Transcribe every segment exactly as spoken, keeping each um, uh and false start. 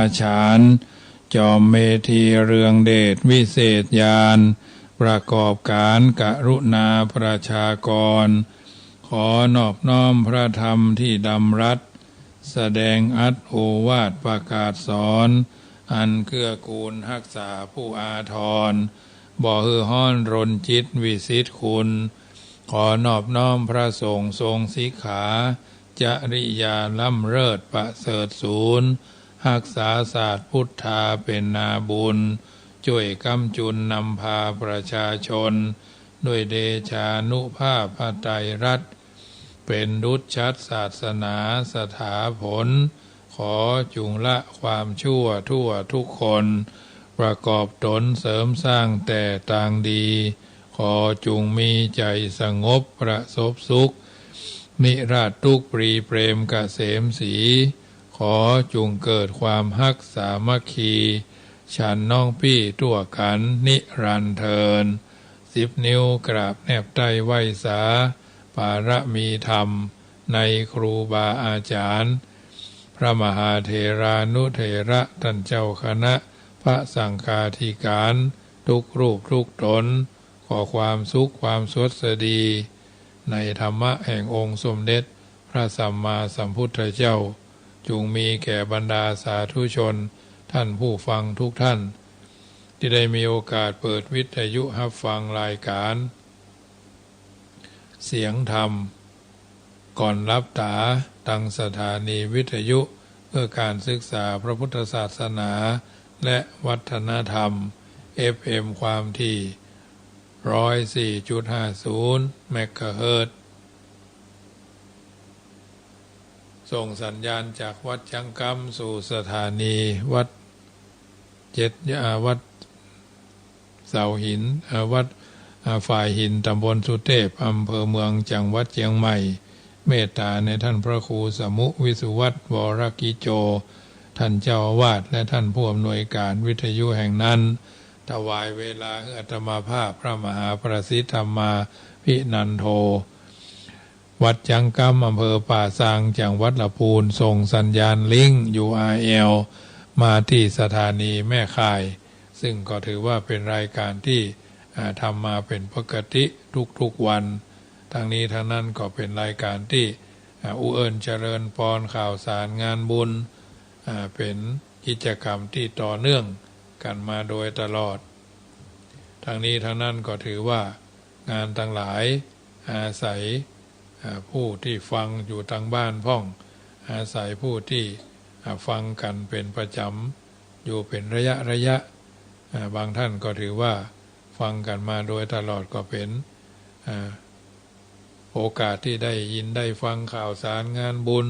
อาฉาร จอมเมธีเรืองเดชวิเศษญาณ ประกอบก๋านกรุณาประชากร ขอนอบน้อมพระธรรมที่ดำรัส แสดงอัตถ์โอวาทประกาศสอน อันเกื้อกูลฮักษาผู้อาทร บ่หื้อฮ้อนรนจิตวิสิทธิ์คุณ ขอนอบน้อมพระสงฆ์ทรงสิกขา จริยาล้ำเลิศประเสริฐสูน ฮักษาศาสตร์พุทธาเป็นนาบุญ จ้วยก้ำจุนนำพาประชาชน ด้วยเดชานุภาพพระไตรรัตน์ เป็นดุจฉัตรศาสนาสถาผล ขอจุ่งละความชั่วทั่วทุกคน ประกอบตนเสริมสร้างแต่ตางดี ขอจุ่งมีใจ๋สงบประสบสุข นิราศทุกข์ปรีเปรมเกษมศรี ขอจุ่งเกิดความฮักสามัคคี ฉันน้องปี้ตั้วกั๋นนิรันดร์เทอญ สิบนิ้วกราบแนบใต้ไหว้สา ปารมีธรรมในครูบาอาจารย์ พระมหาเถรานุเถระ ต้านเจ้าคณะ พระสังฆาธิการ ทุกรูปทุกต๋น ขอความสุขความสวัสดี ในธรรมะแห่งองค์สมเด็จพระสัมมาสัมพุทธเจ้า จุ่งมีแก่บรรดาสาธุชน ต้านผู้ฟังทุกต้าน ตี้ได้มีโอกาสเปิดวิทยุฮับฟังรายก๋าน เสียงธรรม ก่อนหลับต๋า ตางสถานีวิทยุเพื่อก๋านศึกษาพระพุทธศาสนาและวัฒนธรรม เอฟเอ็ม ความถี่ ร้อยสี่จุดห้าศูนย์ เมกะเฮิรตซ์ ส่งสัญญาณจากวัดจ๊างกำสู่สถานีวัดเจ็ด อ่า วัดเสาหิน อ่า วัด อ่า ฝายหิน ต๋ำบลสุเตพ อำเภอเมือง จังหวัดเจียงใหม่ เมตต๋าในต้านพระครูสมุห์ วิสุวัฒน์ วรกิจโจ ต้านเจ้าอาวาส และต้านผู้อำนวยก๋านวิทยุแห่งนั้น ถวายเวลาหื้ออาตมาภาพ พระมหาประสิทธิ์ ธรรมาภินันโท วัดจ๊างกำ อำเภอป่าซาง จังหวัดละปูน ส่งสัญญาณลิงก์ ยูอาร์แอล มาตี้สถานีแม่ข่าย ซึ่งก็ถือว่าเป๋นรายก๋านตี้ อ่า ทำมาเป๋นปกติทุกๆ วัน ทั้งนี้ทั้งนั้นก็เป๋นรายก๋านตี้ อ่า อุเอิญเจริญปอนข่าวสารงานบุญ อ่า เป๋นกิจกรรมตี้ต่อเนื่องกั๋นมาโดยตลอด ทั้งนี้ทั้งนั้นก็ถือว่างานตังหลายอาศัย อ่า ผู้ตี้ฟังอยู่ตางบ้านพ่อง อาศัยผู้ตี้ อ่า ฟังกั๋นเป๋นประจ๋ำอยู่เป๋นระยะระยะ อ่า บางต้านก็ถือว่าฟังกั๋นมาโดยตลอดก็เป๋น อ่า โอกาสตี้ได้ยินได้ฟังข่าวสารงานบุญ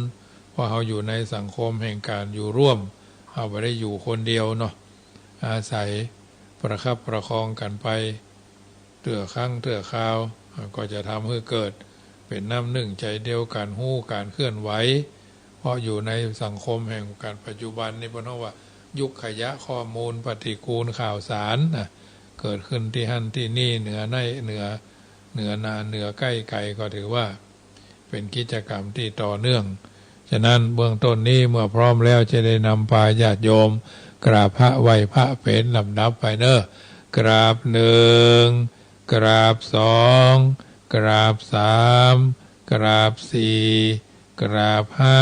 เพราะเฮาอยู่ในสังคมแห่งก๋านอยู่ร่วม เฮาบ่ได้อยู่คนเดียวเนาะ อาศัยประคับประคองกั๋นไป เตื้อครั้งเตื้อคราว ก็จะทำหื้อเกิดเป๋นน้ำนึ่งใจ๋เดียวกั๋น ฮู้ก๋านเคลื่อนไหว เพราะอยู่ในสังคมแห่งก๋านปัจจุบันนี้ เปิ้นฮ้องว่ายุคขยะข้อมูลปฏิกูลข่าวสารนะ เกิดขึ้นตี้หั้นตี้นี่ เหนือใน เหนือ เหนือนา เหนือใก้ไก๋ ก็ถือว่าเป๋นกิจกรรมตี้ต่อเนื่อง ฉะนั้นเบื้องต้นนี้เมื่อพร้อมแล้วจะได้นำพาญาติโยมกราบพระไหว้พระเป๋นลำดับไปเนาะ กราบหนึ่ง กราบสอง กราบสาม กราบสี่ กราบห้า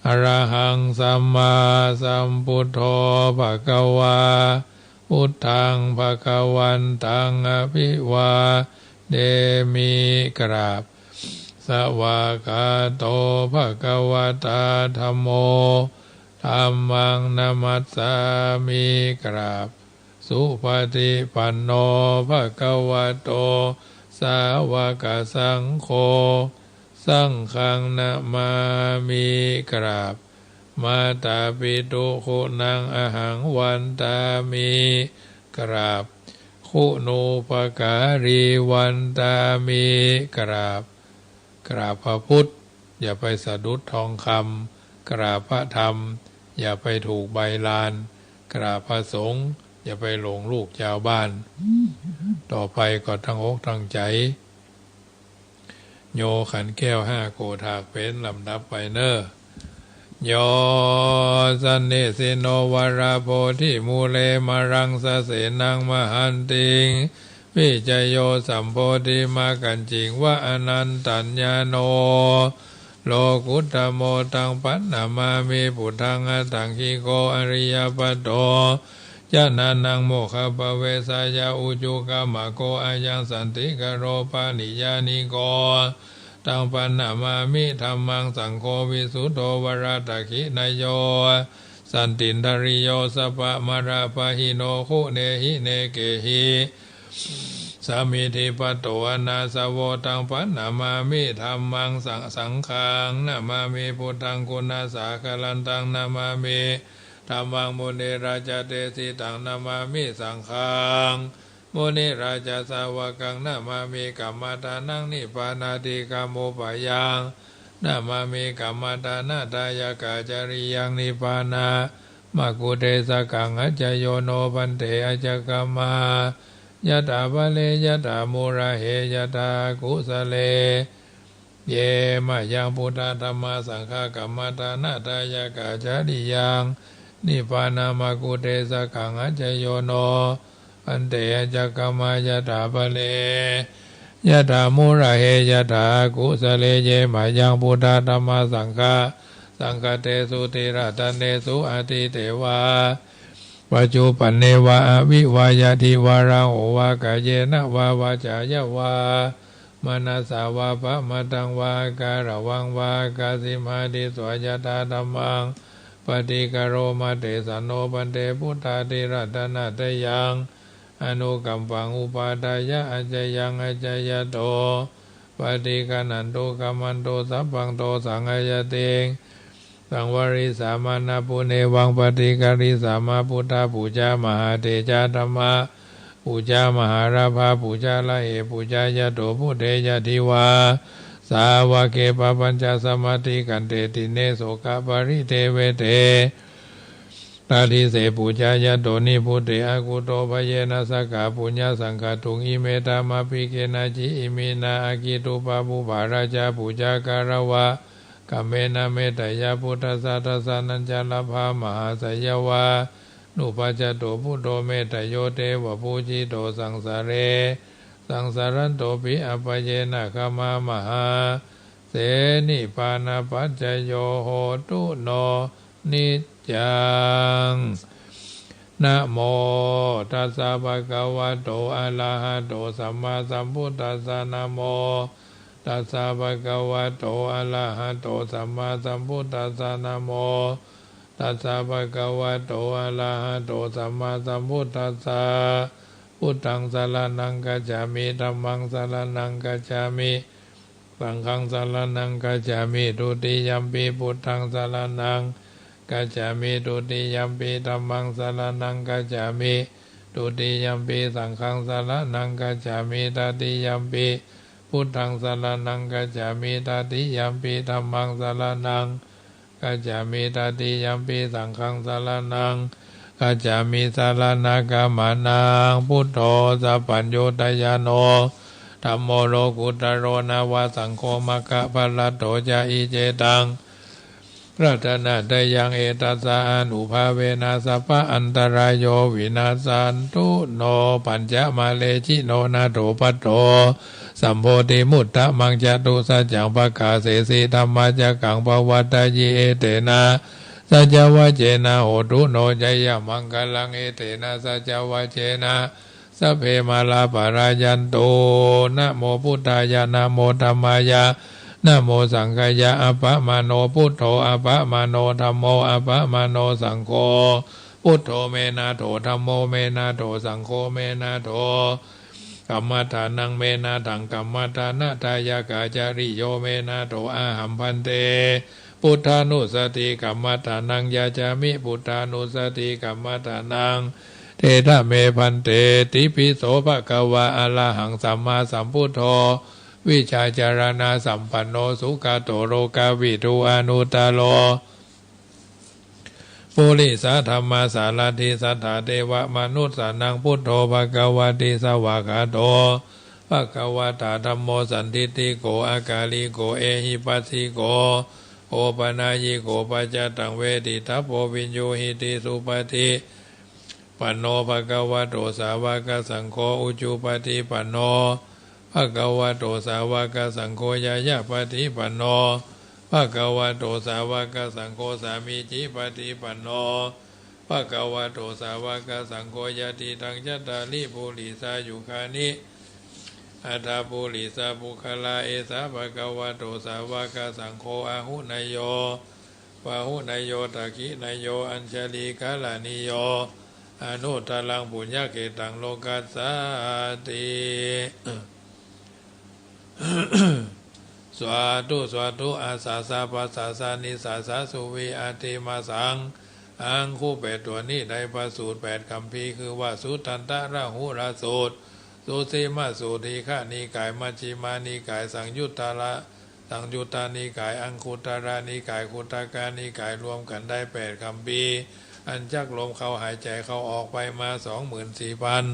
อะระหังสัมมาสัมพุทโธ ภะคะวา พุทธัง ภะคะวันตัง อะภิวาเทมิ กราบ สะวากขาโต ภะคะวะตา ธัมโม ธัมมัง นะมัสสามิ กราบ สุปะฏิปันโน ภะคะวะโต สาวะกะสังโฆ สังฆัง นะมามิ กราบ มาตาปิตุคุณัง อะหัง วันตามิ กราบ คุณูปการี วันตามิ กราบ กราบพระพุทธ อย่าไปสะดุดทองคำ กราบพระธรรม อย่าไปถูกใบลาน กราบพระสงฆ์ อย่าไปหลงลูกจาวบ้าน ต่อไปก็ตั้งอกตั้งใจ๋ โยขันแก้วห้าโกฏฐากเป๋นลำดับไปเนาะ โย สันนิสินโน วรโพธิมูเล มะรังสเสนัง มหันติง วิจโย สัมโพธิมักขัญญิงวะ อนันตัญญาโณ โลกุตโม ตัง ปัณณมามิ ปุทธัง อัตถังคิโก อริยปัตโต จนะนัง โมกขปเวสสายะ อุจุกมโก อะยัง สันติกโร ปะริญาณิโก ตัง ปัณณมามิ ธัมมัง สังโฆ วิสุทโธ วรทักขิณโย สันตินทริโย สัพพะมะระปะหิโน คุเณหิ เณเกหิ สามีธิปัตโต อนาสโว ตัง ปัณณมามิ ธัมมัง สัง สังฆัง นะมามิ พุทธัง กุณสาครันตัง นะมามิ ธัมมัง มุนิราจาเตสิตัง นะมามิ สังฆัง มุนิราจาสาวกัง นะมามิ กัมมะทานัง นิพพานาทิกามุปปายัง นะมามิ กัมมะทานาทายกาจริยัง นิพพานามะกุเทสกัง อัจจโยโน ภันเต อัจจคมายะถา พะเร ยะถา มูระเห ยะถา กุสะเล เยมะยัง พุทธา ธัมมา สังฆา กัมมะทานาทายกาจริยัง นิพพานามะกุเทสกัง อัจจโยโน ภันเต อัจจคมายะถา พะเร ยะถา มูระเห ยะถา กุสะเล เยมะยัง พุทธา ธัมมา สังฆา สังฆะเตสุ ติรัตเนสุ อะทิเตวา ปัจจุปันเนวา อะวิวา ยะทิวา ราหุวา กาเยนะวา วาจายะวา มะนะสสา วา อะปะมะตัง วา อะกาละวัง วา อะกาสิมา ทิสสา ยะถา ธัมมัง ปะฏิกะโรมะ เตสะโน ภันเต พุทธา ติรัตนะตะยัง อะนุกัมปัง อุปาทายะ อัจจยัง อัจจยะโต ปะฏิกะนันตุ กัมมันตุ สัพพัง โตสัง อะยะติง สังวะริสามะ นะปุเนวัง ปะฏิกะริสามะ พุทธปูจา มหาเตจา ธัมมา ปูจา มหาลาภา ปูจา ละเหปูจายะโต พุทเท ยะทิวา สาวะเก ปะปัญจะ สะมะติกันเต ติเณ โสกะปะริเทเวเต ตะดิเส ปูจายะโต นิพพุเต อะกุโต ภะเยนะ สะกะ ปุญญะสังฆะตุง อิเม ธัมมาภิกเขนะ จิ อิมินา อะกขิตุปะปุปปะราชา ปูจา กาละวะ กัมเมนะ เมตตะยะ พุทธัสสะ ทัสสะนัญจะละภา มหาสยะวานุปัสสะโต พุทโธ เมตตะโย เตวะปูจิโต สังสะเร สังสะรันโตปิ อะปะเยนะ ขะมามะหาเส นิพพานะปัจจโย โหตุ โน นิจจัง นะโม ตัสสะ ภะคะวะโต อะระหะโต สัมมาสัมพุทธัสสะ นะโม ตัสสะ ภะคะวะโต อะระหะโต สัมมาสัมพุทธัสสะ นะโม ตัสสะ ภะคะวะโต อะระหะโต สัมมาสัมพุทธัสสะ พุทธัง สะระณัง กัจฉามิ ธัมมัง สะระณัง กัจฉามิ สังฆัง สะระณัง กัจฉามิ ทุติยัมปิ พุทธัง สะระณัง กัจฉามิ ทุติยัมปิ ธัมมัง สะระณัง กัจฉามิ ทุติยัมปิ สังฆัง สะระณัง กัจฉามิ ตติยัมปิ พุทธัง สะระณัง กัจฉามิ ตติยัมปิ ธัมมัง สะระณัง กัจฉามิ ตติยัมปิ สังฆัง สะระณัง กัจฉามิ สะระณะกะมะนัง พุทโธ สัพพัญญูตะญาโณ ธัมโม โลกุตโต นะวะ สังโฆ มะคะพะละโต จะ อิเจตัง รัตนะตะยัง เอตัสสะ อานุภาเวนะ สัพพะอันตะราโย วินัสสันตุ โน ปัญจะมะเร จิโน นาโถ ปัตโต สัมโพธิมุตตะมัง จตุสัจจัง ปะกาเสสิ ธัมมาจักขัง ปะวัตตะยิ เอเตนะ สัจจวะเจนะ โหตุ โน จะยะมังคะลัง เอเตนะ สัจจวะเจนะ สัพเพ มะลา ปะลายันตุ นะโม พุทธายะ นะโม ธัมมายะ นะโม สังฆายะ อะปะมะโณ พุทโธ อะปะมะโณ ธัมโม อะปะมะโณ สังโฆ พุทโธ เม นาโถ ธัมโม เม นาโถ สังโฆ เม นาโถ กัมมะทานัง เม นาถัง กัมมะทานะทายะกาจาริโย เม นาโถ อะหัง ภันเต พุทธานุสสติกัมมะทานัง ยาจามิ พุทธานุสสติกัมมะทานัง เทถะเม ภันเต ติปิโส ภะคะวา อะระหัง สัมมาสัมพุทโธ วิชชาจารณะสัมปันโน สุกะโต โลกะวิทู อนุตตะโร ปุริสะธัมมะสารัตถิ สัตถาเทวะมะนุสสานัง พุทโธ ภะคะวะติ สวากขาโต ภะคะวะตา ธัมโม สันทิฏฐิโก อะกาลิโก เอหิปัสสิโก โอปะนัยยิโก ปัจจัตตัง เวทิตัปโป วิญญูหิติ สุปะฏิปันโน ภะคะวะโต สาวะกะสังโฆ อุจุปะฏิปันโน ภะคะวะโต สาวะกะสังโฆ ญาญาปะฏิปันโน ภะคะวะโต สาวะกะสังโฆ สามีจิปะฏิปันโน ภะคะวะโต สาวะกะสังโฆ ยะติตัง จัตตาริ ปุริสายุคานิ อัตถะ ปุริสะปุคคละ เอสะ ภะคะวะโต สาวะกะสังโฆ อาหุเนยโย ปาหุเนยโย ทักขิเนยโย อัญชะลีกะระณีโย อนุตตะรัง ปุญญะเขตัง โลกัสสาติ สาธุ สาธุ อาสาสะ ปัสสาสะ นิสสาสะ สุวิ อาติมาสัง อังคุ แปดตั๋วนี้ได้พระสูตรแปดคัมภีร์ คือว่า สุตตันตะระหุระสูตร สุสีมาสูตร ทีฆนิกาย มัชฌิมานิกาย สังยุตตะระ สังยุตตานิกาย อังคุตระนิกาย คุตตะกานิกาย รวมกั๋นได้แปดคัมภีร์ อันจักลมเขาหายใจ๋เขาออกไปมา สองหมื่นสี่พัน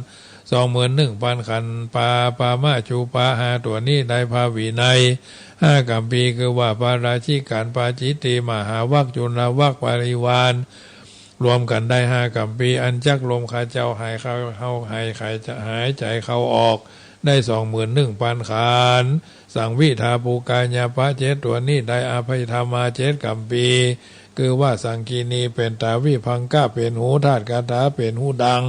สองหมื่นหนึ่งปันขันธ์ ปาปามาจุปา ห้าตั๋วนี้ได้พระวินัยห้าคัมภีร์ คือว่า ปาราชิกขันธ์ ปาจิตติ มหาวัก จุลวัก ปริวาร รวมกั๋นได้ห้าคัมภีร์ อันจักลมข้าเจ้าหายเขา เขาหาย หายใจ๋เขาออก ได้สองหมื่นหนึ่งปันขันธ์ สังวิทาปุกกายปะ เจ็ดตั๋วนี้ได้อภิธรรมาเจ็ดคัมภีร์ คือว่า สังกิณีเป๋นต๋า วิภังคะเป๋นหู ธาตุคาถาเป๋นหูดัง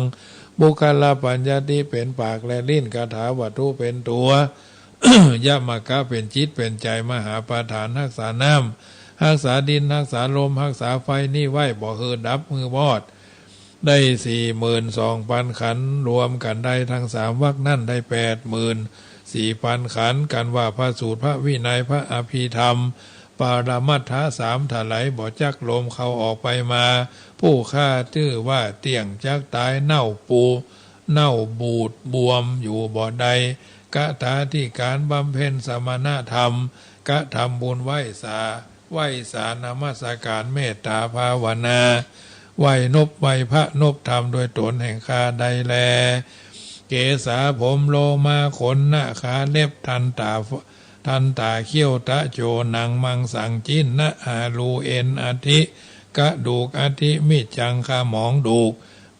ปุคคละปัญญัติเป๋นปากและลิ้น คาถาวัตถุเป๋นตั๋ว ยมกะเป๋นจิตเป๋นใจ๋ มหาปาฐานฮักษาน้ำ ฮักษาดิน ฮักษาลม ฮักษาไฟนี้ไว้ บ่หื้อดับหื้อมอด ได้สี่หมื่นสองปันขันธ์ รวมกั๋นได้ทั้งสามวักนั้นได้แปดหมื่นสี่ปันขันธ์ กันว่าพระสูตร พระวินัย พระอภิธรรม ปรมัตถะสามถลาย บ่จักลมเขาออกไปมา ผู้ข้าจื้อว่าเตี้ยง จักต๋าย เน่าปู เน่าบูดบวมอยู่บ่ได้ กถาธิการบำเพ็ญสมณธรรม กระทำบุญไหว้สา ไหว้สานมัสการ เมตตาภาวนา ไหว้นบไหว้พระนบธรรมด้วยต๋นแห่งข้าได้แล เกสาผม โลมาขน หน้าขาเล็บ ทันตา ทันตาเขี้ยว ตะโจหนัง มังสังจิ๊น นะหารูเอ็น อัฐิ กระดูก อัฐิ มิจจัง ขมองดูก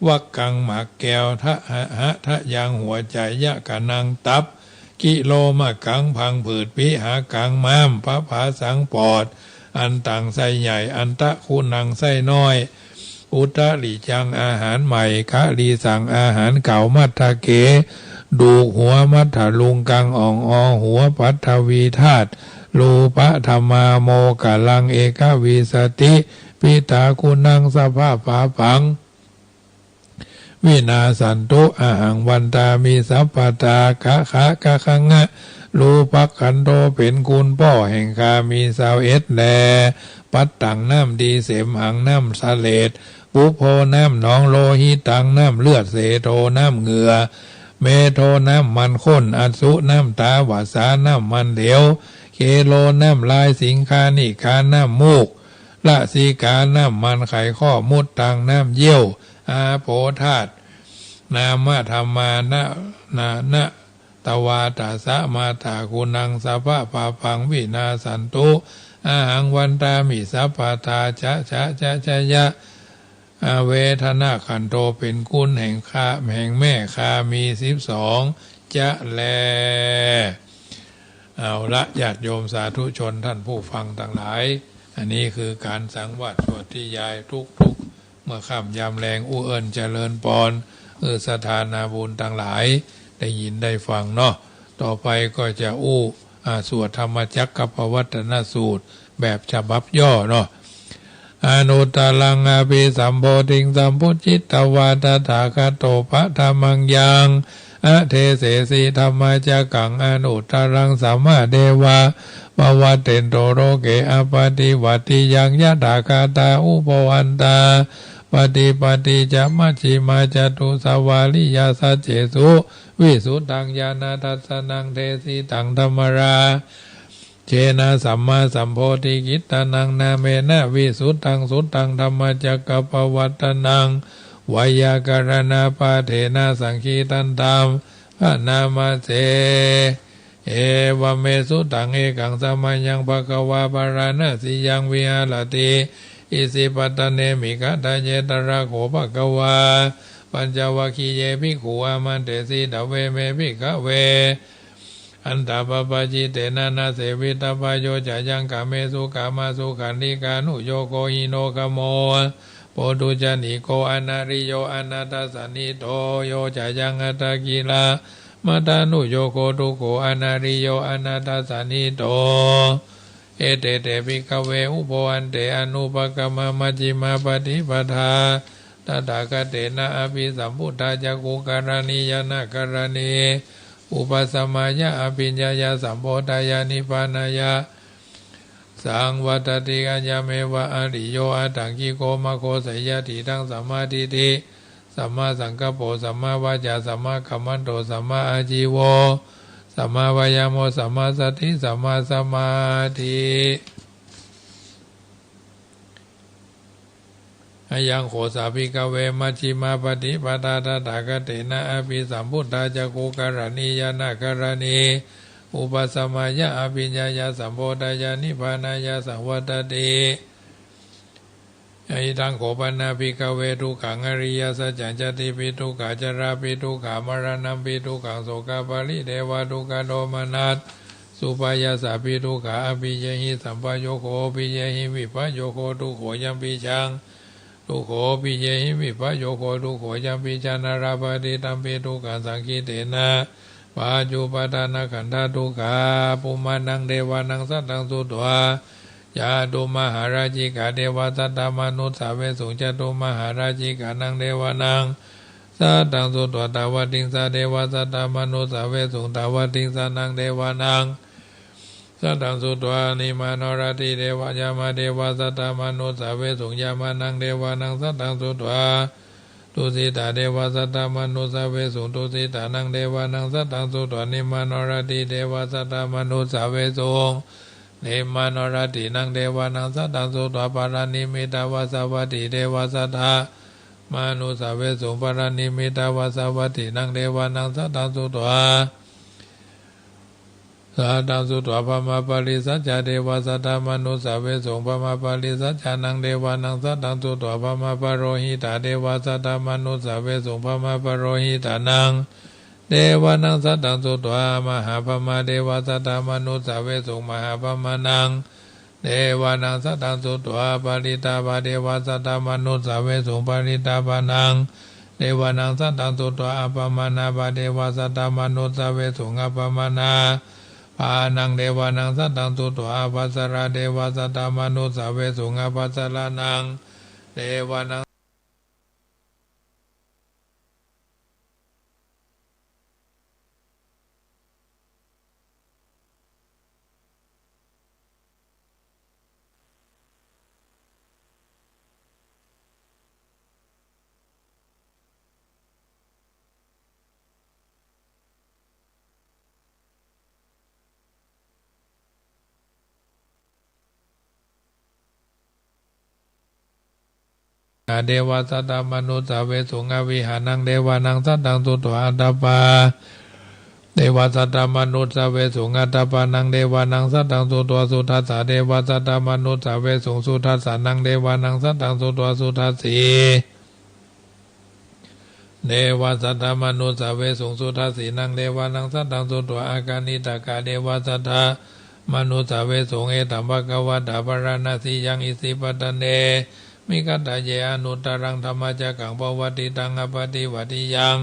วักกัง หมากแก้ว ทะหะหะ ทะยัง หัวใจ๋ ยะกะนัง ตับ กิโลมกัง พังผืด ปิหากัง ม้าม ปะผาสัง ปอด อันตัง ไส้ใหญ่ อันตะคุนัง ไส้น้อย อุตตริจัง อาหารใหม่ กะลีสัง อาหารเก่า มัทธะเก ดูกหัว มัทธะลุงกัง อ่องอหัว ปัทวีธาตุ รูปะธรรมา โมกะลัง เอกวิสสติ ปิตาคุนัง สะพะปาปัง วินาสสันตุ อะหัง วันตามิ สัพพะทา กะขะ กะคะงะ รูปะขันโธ เป๋นคุณป้อแห่งข้า มีซาวเอ็ดแล ปัตตัง น้ำดี เสมหัง น้ำเสลด ปุพโพ น้ำหนอง โลหิตัง น้ำเลือด เสโธ น้ำเหงื่อ เมโธ น้ำมันข้น อัสสุ น้ำตา วัสสา น้ำมันเหลว เคโล น้ำลาย สิงคานิกา น้ำมูก ลสิกา น้ำมันไขข้อ มุตตัง น้ำเยี่ยว อาโป ธาตุ นามะธัมมา นะ นะ นะ ตวาตะสะ มาตาคุนัง สะพะปาปัง วินาสสันตุ อะหัง วันตามิ สัพพะทา จะ จะ จะ จะยะ อเวทนาขันโธ เป๋นคุณแห่งข้า แห่งแม่ข้า มีสิบสอง จะแล เอาละ ญาติโยมสาธุชน ท่านผู้ฟังตังหลาย อันนี้คือก๋านสังวาสสวดธยายทุกๆ เมื่อค่ำยามแลง อู้เอิ้นเจริญปอน เออ ศรัทธานาบุญตังหลาย ได้ยินได้ฟังเนาะ ต่อไปก็จะอู้ อ่า สวดธรรมจักรกัปปวัตตนสูตร แบบฉบับย่อเนาะ อนุตตรังอภิสัมโพธิง สัมพุจฉิตตวา ตถาคโต ปะทะมังยัง อเดเสสิ ธัมมจักกัง อนุตตรัง สัมมาเทวา ปะวัตเตนโต โลเก อัปปะติวัตติยัง ยะถาคตา อุพพันตา ปะทิปะติจะ มัชฌิมา จตุสวาริยา สัจเจสุ วิสุทธัง ญาณทัสสะนัง เดสิตัง ธัมมรา เชนะ สัมมาสัมโพธิกิตตะนัง นามเมนะ วิสุทธัง สุตตัง ธัมมจักกัปปวัตตะนัง ไวยากะระณะปาเทนะ สังคีตันตัม ภะนามะเส เอวะเม สุตัง เอกัง สะมะยัง ภะคะวา พาราณะสียัง วิหะระติ อิสิปะตะเน มิกขะทะเย ตะถะโข ภะคะวา ปัญจวัคคีเย ภิกขู อามันเตสิ ตะเว เม ภิกขะเว อัตถะปะปะจิตเตนะ นะ เสวิตะพะ โย จะยัง กาเมสุ กามะสุขันธิกานุโยโก หิโนกะโม โปธุชะนีโก อะนะริโย อะนะทัสสะนิโต โย จะยัง อัตตะกิละมะทานุโยโก ทุกโข อะนะริโย อะนะทัสสะนิโต เอเต เต ภิกขะเว อุโพ อันเต อะนุปะกัมมะ มัชฌิมาปะติปะทา ตะถาคะเตนะ อะภิสัมพุทธา จักขุกะรณี ญาณะกะรณี อุปัสสะมายะ อะภิญญายะ สัมโพธายะ นิพพานายะ สังวัตติ อะยังเมวะ อะริโย อะถะกิโก มะโค สัยยะติฏฐัง สัมมาทิฏฐิ สัมมาสังกัปโป สัมมาวาจา สัมมากัมมันโต สัมมาอาจีโว สัมมาวายาโม สัมมาสติ สัมมาสมาธิ อะยังโข สา ภิกขะเว มัชฌิมาปะติปะทา ตะถาคะเตนะ อะภิสัมพุทธา จักขุกะรณี ญาณะกะรณี อุปัสสะมายะ อะภิญญายะ สัมโพธายะ นิพพานายะ สังวัตติ อะยังโข ปะนะ ภิกขะเว ทุกขัง อริยะสัจจัง ชาติปิ ทุกขะ จาราปิ ทุกขะ มะระณัมปิ ทุกขัง โสกะปะริเทวะ ทุกขะ โทมนัสสุปายาสาปิ ทุกขะ อะภิเยหิ สัมปะโยโค อะภิเยหิ วิปะโยโค ทุกโข ยัมปิชัง ทุกโข อะภิเยหิ วิปะโยโค ทุกโข ยัมปิชัง นะระปะติฏฐัมปิ ทุกขัง สังคิเตนะ ปัจจุปาทานะขันธะ ทุกขะ ปุมมานัง เทวานัง สัตถัง สุत्वा จาตุมหาราชิกา เทวา สัตถะ มานุสสาเวสุง จาตุมหาราชิกานัง เทวานัง สัตถัง สุत्वा ตาวติงสา เทวา สัตถะ มานุสสาเวสุง ตาวติงสานัง เทวานัง สัตถัง สุत्वा นิมมานรติ เทวา ยามา เทวา สัตถะ มานุสสาเวสุง ยามานัง เทวานัง สัตถัง สุत्वा ตุสิตา เทวา สัตถะ มานุสสาเวสุง ตุสิตานัง เทวานัง สัตถัง สุत्वा นิมมานรติ เทวา สัตถะ มานุสสาเวสุง นิมมานรตินัง เทวานัง สัตถัง สุत्वा ปะระนิมมิตาวาสาวัตติ เทวา สัตถะ มานุสสาเวสุง ปะระนิมมิตาวาสาวัตตินัง เทวานัง สัตถัง สุत्वा สัตถัง สุत्वा พรหมปาริสัจจา เทวา สัตถะ มานุสสาเวสุง พรหมปาริสัจจานัง เทวานัง สัตถัง สุत्वा พรหมปโรหิตา เทวา สัตถะ มานุสสาเวสุง พรหมปโรหิตานัง เทวานัง สัตถัง สุत्वा มหาพรหมา เทวา สัตถะ มานุสสาเวสุง มหาพรหมานัง เทวานัง สัตถัง สุत्वा ปริตตาภา เทวา สัตถะ มานุสสาเวสุง ปริตตาภานัง เทวานัง สัตถัง สุत्वा อัปปมาณาภา เทวา สัตถะ มานุสสาเวสุง อัปปมาณาภานัง เทวานัง สัตถัง สุत्वा อัปปสรา เทวา สัตถะ มานุสสาเวสุง อัปปสรานัง เทวานัง เทวา สัตถะ มานุสสาเวสุง อวิหานัง เทวานัง สัตถัง สุत्वा อัตถปา เทวา สัตถะ มานุสสาเวสุง อัตถปานัง เทวานัง สัตถัง สุत्वा สุทัสสา เทวา สัตถะ มานุสสาเวสุง สุทัสสานัง เทวานัง สัตถัง สุत्वा สุทัสสี เทวา สัตถะ มานุสสาเวสุง สุทัสสีนัง เทวานัง สัตถัง สุत्वा อากานิตกา เทวา สัตถะ มานุสสาเวสุง เอตัง ภะคะวะตา พาราณสียัง อิสิปตะเน มิกขะทะเย อนุตตรัง ธัมมจักกัง ปวัตติตัง อัปปะติวัตติยัง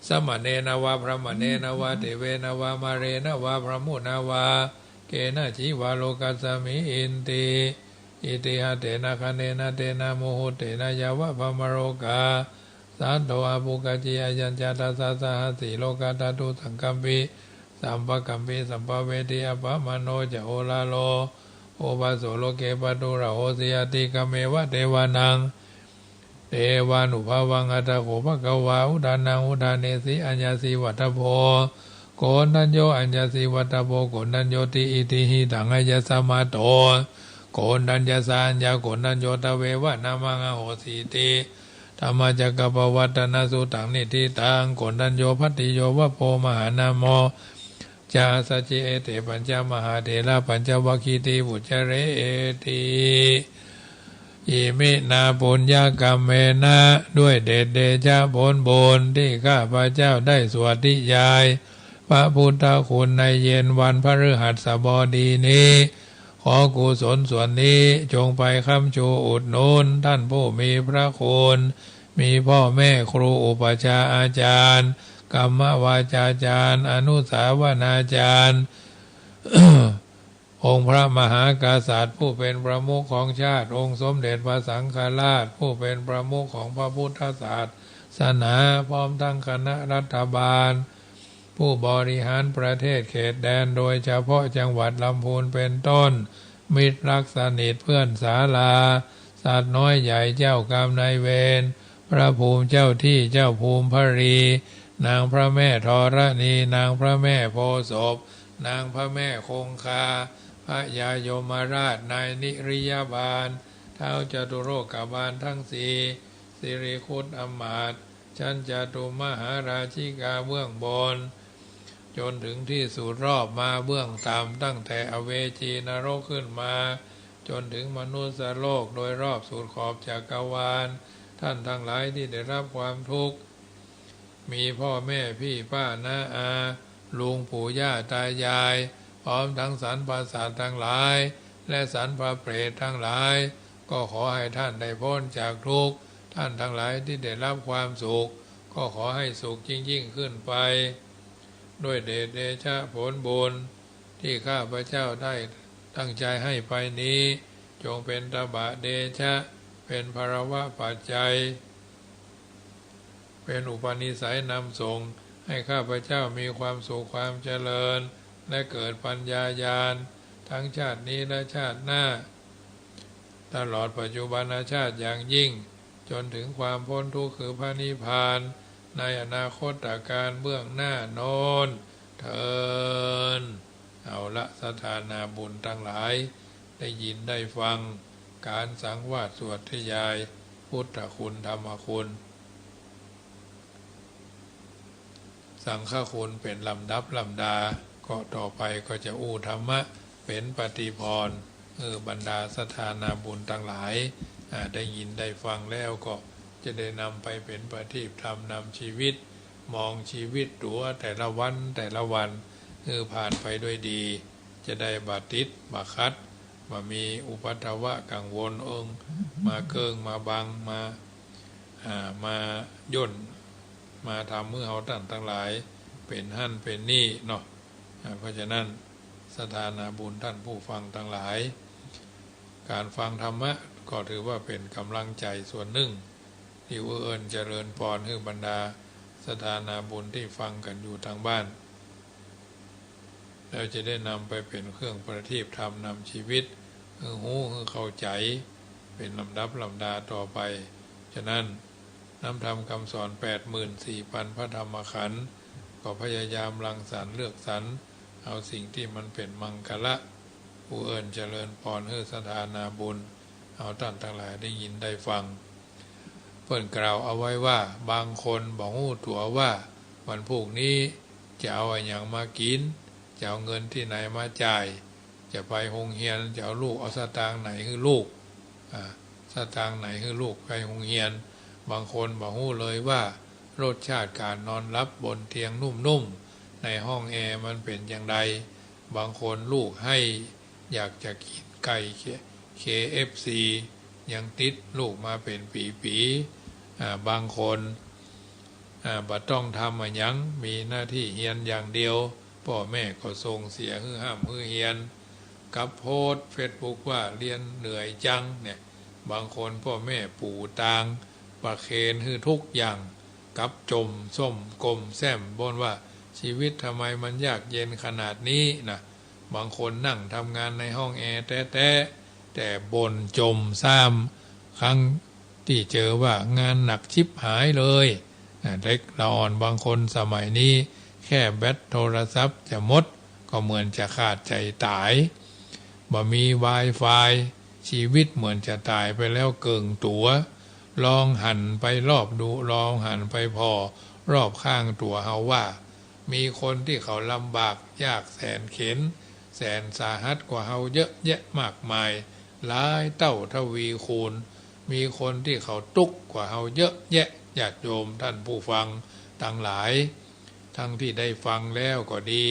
สมะเณนะวะ พรามะเณนะวะ เตเวนะวะ มาเรนะวะ พรามุนะวะ เกนะจิวา โลกัสสะมิ อินติ อิติหะ เตนะ ขะเณนะ เตนะ มุหุตเตนะ ยาวะ พรามาโลกา สัตโต อาภุกาจิ อายัญจะ ทัสสะ สะหัสสี โลกา ทัตถุ สังกัมปิ สัมปะกัมปิ สัมปะเวทิ อัปปะมาโณ จะ โอลาโล โอภาโส โลเก ปะทุราโหสิ อะทิกะเมวะ เทวานัง เทวานุภาวัง อัตถะโข ภะคะวา อุทานัง อุทาเนสิ อัญญาสีวัตถโภ โกณฑัญโญ อัญญาสีวัตถโภ โกณฑัญโญติ อิทธิหิตัง อัญญาสะมาโต โกณฑัญญะสะ อัญญาโกณฑัญโญ ตะเววะ นะมัง อโหสีติ ธัมมจักกัปปวัตตนสุตัง นิฏฐิตัง โกณฑัญโญ ภัตติโยวะโภ มหานะโม จา สัจจิ เอเต ปัญจมหาเถระ ปัญจวัคคีติ วุจจาเร เอติ อิมินา ปุญญกัมเมนะ ด้วยเดชเดชะผลบุญที่ข้าพเจ้าได้สวดนิยายพระพุทธคุณในเย็นวันพฤหัสบดีนี้ ขอกุศลส่วนนี้จงไปค้ำชูอุดหนุนท่านผู้มีพระคุณ มีพ่อแม่ครูอุปัชฌาย์อาจารย์ กรรมวาจาจารย์ อนุสาวนาจารย์ องค์พระมหากษัตริย์ผู้เป็นประมุขของชาติ องค์สมเด็จพระสังฆราชผู้เป็นประมุขของพระพุทธศาสนา พร้อมทั้งคณะรัฐบาล ผู้บริหารประเทศเขตแดน โดยเฉพาะจังหวัดลำพูนเป็นต้น มิตรรักสนิทเพื่อนศาลา สัตว์น้อยใหญ่เจ้ากรรมนายเวร พระภูมิเจ้าที่เจ้าภูมิพรี นางพระแม่ธรณี นางพระแม่โพธิ์ศพ นางพระแม่คงคา พญายมราช นายนิริยบาล ท้าวจตุโลกบาลทั้งสี่ สิริคุตอำมาตย์ ชั้นจตุมหาราชิกาเบื้องบน จนถึงที่สุดรอบมาเบื้องต่ำ ตั้งแต่อเวจีนรกขึ้นมา จนถึงมนุสสโลกโดยรอบสุดขอบจักรวาล ท่านทั้งหลายที่ได้รับความทุกข์ มีพ่อแม่พี่ป้าน้าอา ลุงปู่ย่าตายาย พร้อมทั้งสรรพสัตว์ทั้งหลาย และสรรพเปรตทั้งหลาย ก็ขอให้ท่านได้พ้นจากทุกข์ ท่านทั้งหลายที่ได้รับความสุข ก็ขอให้สุขยิ่งๆ ขึ้นไป ด้วยเดชเดชะผลบุญที่ข้าพเจ้าได้ตั้งใจให้ไปนี้ จงเป็นตบะเดชะ เป็นภรวะปัจจัย เป็นอุปนิสัยนำส่ง ให้ข้าพเจ้ามีความสุขความเจริญ และเกิดปัญญาญาณ ทั้งชาตินี้และชาติหน้า ตลอดปัจจุบันชาติอย่างยิ่ง จนถึงความพ้นทุกข์คือพระนิพพาน ในอนาคตกาลเบื้องหน้าโน้นเทอญ เอาละ ศรัทธานาบุญทั้งหลาย ได้ยินได้ฟัง การสังวาสสวดนิยายพุทธคุณธรรมคุณ สังฆคุณเป็นลำดับลำดา ก็ต่อไปก็จะอู้ธรรมะเป็นปฏิภรณ์ เออ บรรดาศรัทธานาบุญทั้งหลาย อ่า ได้ยินได้ฟังแล้วก็จะได้นำไปเป็นประทีปธรรมนำชีวิต มองชีวิตตั๋วแต่ละวันแต่ละวัน เออ ผ่านไปด้วยดี จะได้บ่ติดบ่ขัด บ่มีอุปัทวะกังวลเอิง มาเกิ่งมาบัง มา อ่า มาย่น มาทำหื้อเฮาต้านตังหลาย เป็นหั้นเป็นนี่เนาะ อ่า เพราะฉะนั้น ศรัทธานาบุญท่านผู้ฟังตังหลาย การฟังธรรมะก็ถือว่าเป็นกำลังใจส่วนหนึ่ง ตี้อู้เอิ้นเจริญปอนหื้อบรรดาศรัทธานาบุญตี้ฟังกั๋นอยู่ตางบ้าน แล้วจะได้นำไปเป็นเครื่องประทีปธรรมนำชีวิต หื้อฮู้ หื้อเข้าใจ๋ เป็นลำดับลำดาต่อไป ฉะนั้น นำธรรมกำสอนแปดหมื่นสี่ปันพระธรรมขันธ์ ก็พยายามรังสรรค์เลือกสรร เอาสิ่งตี้มันเป๋นมังคละ อู้เอิ้นเจริญปอนหื้อศรัทธานาบุญ เอาต้านตังหลายได้ยินได้ฟัง เปิ้นกล่าวเอาไว้ว่า บางคนบ่ฮู้ตั๋วว่า วันพูกนี้จะเอาอะหยังมากิ๋น จะเอาเงินตี้ไหนมาจ่าย จะไปโฮงเฮียน จะเอาลูก เอาสตางค์ไหนหื้อลูก อ่า สตางค์ไหนหื้อลูกไปโฮงเฮียน บางคนบ่ฮู้เลยว่า รสชาติก๋านนอนหลับบนเตียงนุ่มๆ ในห้องแอร์มันเป๋นจาใด บางคนลูกไห้อยากจะกิ๋นไก่ เคเอฟซี ยังติดลูกมาเป๋นปี๋ๆ อ่า บางคน อ่า บ่ต้องทำอะหยัง มีหน้าตี้เฮียนอย่างเดียว ป้อแม่ก็ส่งเสียหื้อฮ่ำหื้อเฮียน กับโพสต์เฟซบุ๊กว่า เรียนเหนื่อยจัง เนี่ย บางคนป้อแม่ปู๋ตาง ประเคนหื้อทุกอย่าง กับจ่มส้มก้มแซ้มบ่นว่า ชีวิตทำไมมันยากเย็นขนาดนี้นะ บางคนนั่งทำงานในห้องแอร์แต๊ๆ แต่บ่นจ่มซ้ำ ครั้งตี้เจอว่างานหนักชิบหายเลย อ่า เด็กละอ่อนบางคนสมัยนี้ แค่แบตโทรศัพท์จะหมด ก็เหมือนจะขาดใจ๋ต๋าย บ่มีไวไฟ ชีวิตเหมือนจะต๋ายไปแล้วเกิ่งตั๋ว ลองหันไปรอบดู ลองหันไปผ่อรอบข้างตั๋วเฮาว่า มีคนตี้เขาลำบากยากแสนเข็ญ แสนสาหัสกว่าเฮาเยอะแยะมากมาย หลายเต้าทวีคูณ มีคนตี้เขาตุ๊กข์กว่าเฮาเยอะแยะ ญาติโยมท่านผู้ฟังตังหลาย ทั้งตี้ได้ฟังแล้วก็ดี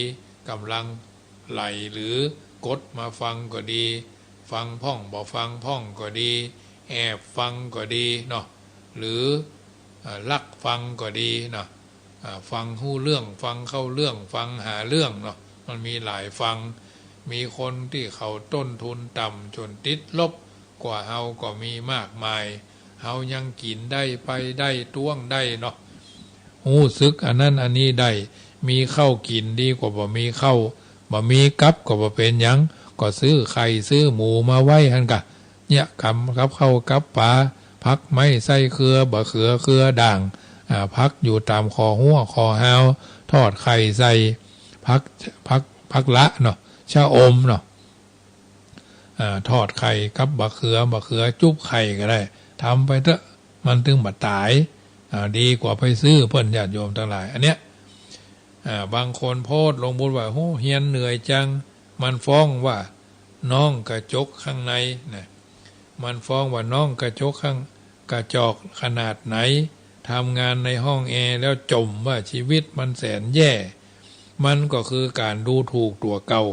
ก่ำลังไหลหรือกดมาฟังก็ดี ฟังพ่องบ่ฟังพ่องก็ดี แอบฟังก็ดีเนาะ หรือ อ่า ลักฟังก็ดีเนาะ อ่า ฟังฮู้เรื่อง ฟังเข้าเรื่อง ฟังหาเรื่องเนาะ มันมีหลายฟัง มีคนตี้เขาต้นทุนต่ำจ๋นติดลบกว่าเฮาก็มีมากมาย เฮายังกิ๋นได้ ไปได้ ต้วงได้เนาะ ฮู้สึกอันนั้นอันนี้ได้ มีข้าวกิ๋นดีกว่าบ่มีข้าว บ่มีกับก็บ่เป๋นหยัง ก็ซื้อไข่ซื้อหมูมาไว้หั้นกะ เนี่ย กำกับข้าวกับป๋า ผักไม้ไส้เครือ บ่าเขือเครือด่าง อ่า ผักอยู่ต๋ามขอฮั้วขอฮาว ทอดไข่ใส่ ผัก ผัก ผักละเนาะ ชะอมเนาะ อ่า ทอดไข่กับบ่าเขือ บ่าเขือจุ๊บไข่ก็ได้ ทำไปเต๊อะ มันตึงบ่ต๋าย อ่า ดีกว่าไปซื้อเปิ้น ญาติโยมตังหลาย อันเนี้ย อ่า บางคนโพสต์ลงบุญว่า โห เฮียนเหนื่อยจัง มันฟ้องว่าน้องกระจกข้างในนะ มันฟ้องว่าน้องกระจกข้าง กระจอกขนาดไหน ทำงานในห้องแอร์แล้วจ่มว่าชีวิตมันแสนแย่ มันก็คือก๋านดูถูกตั๋วเก่า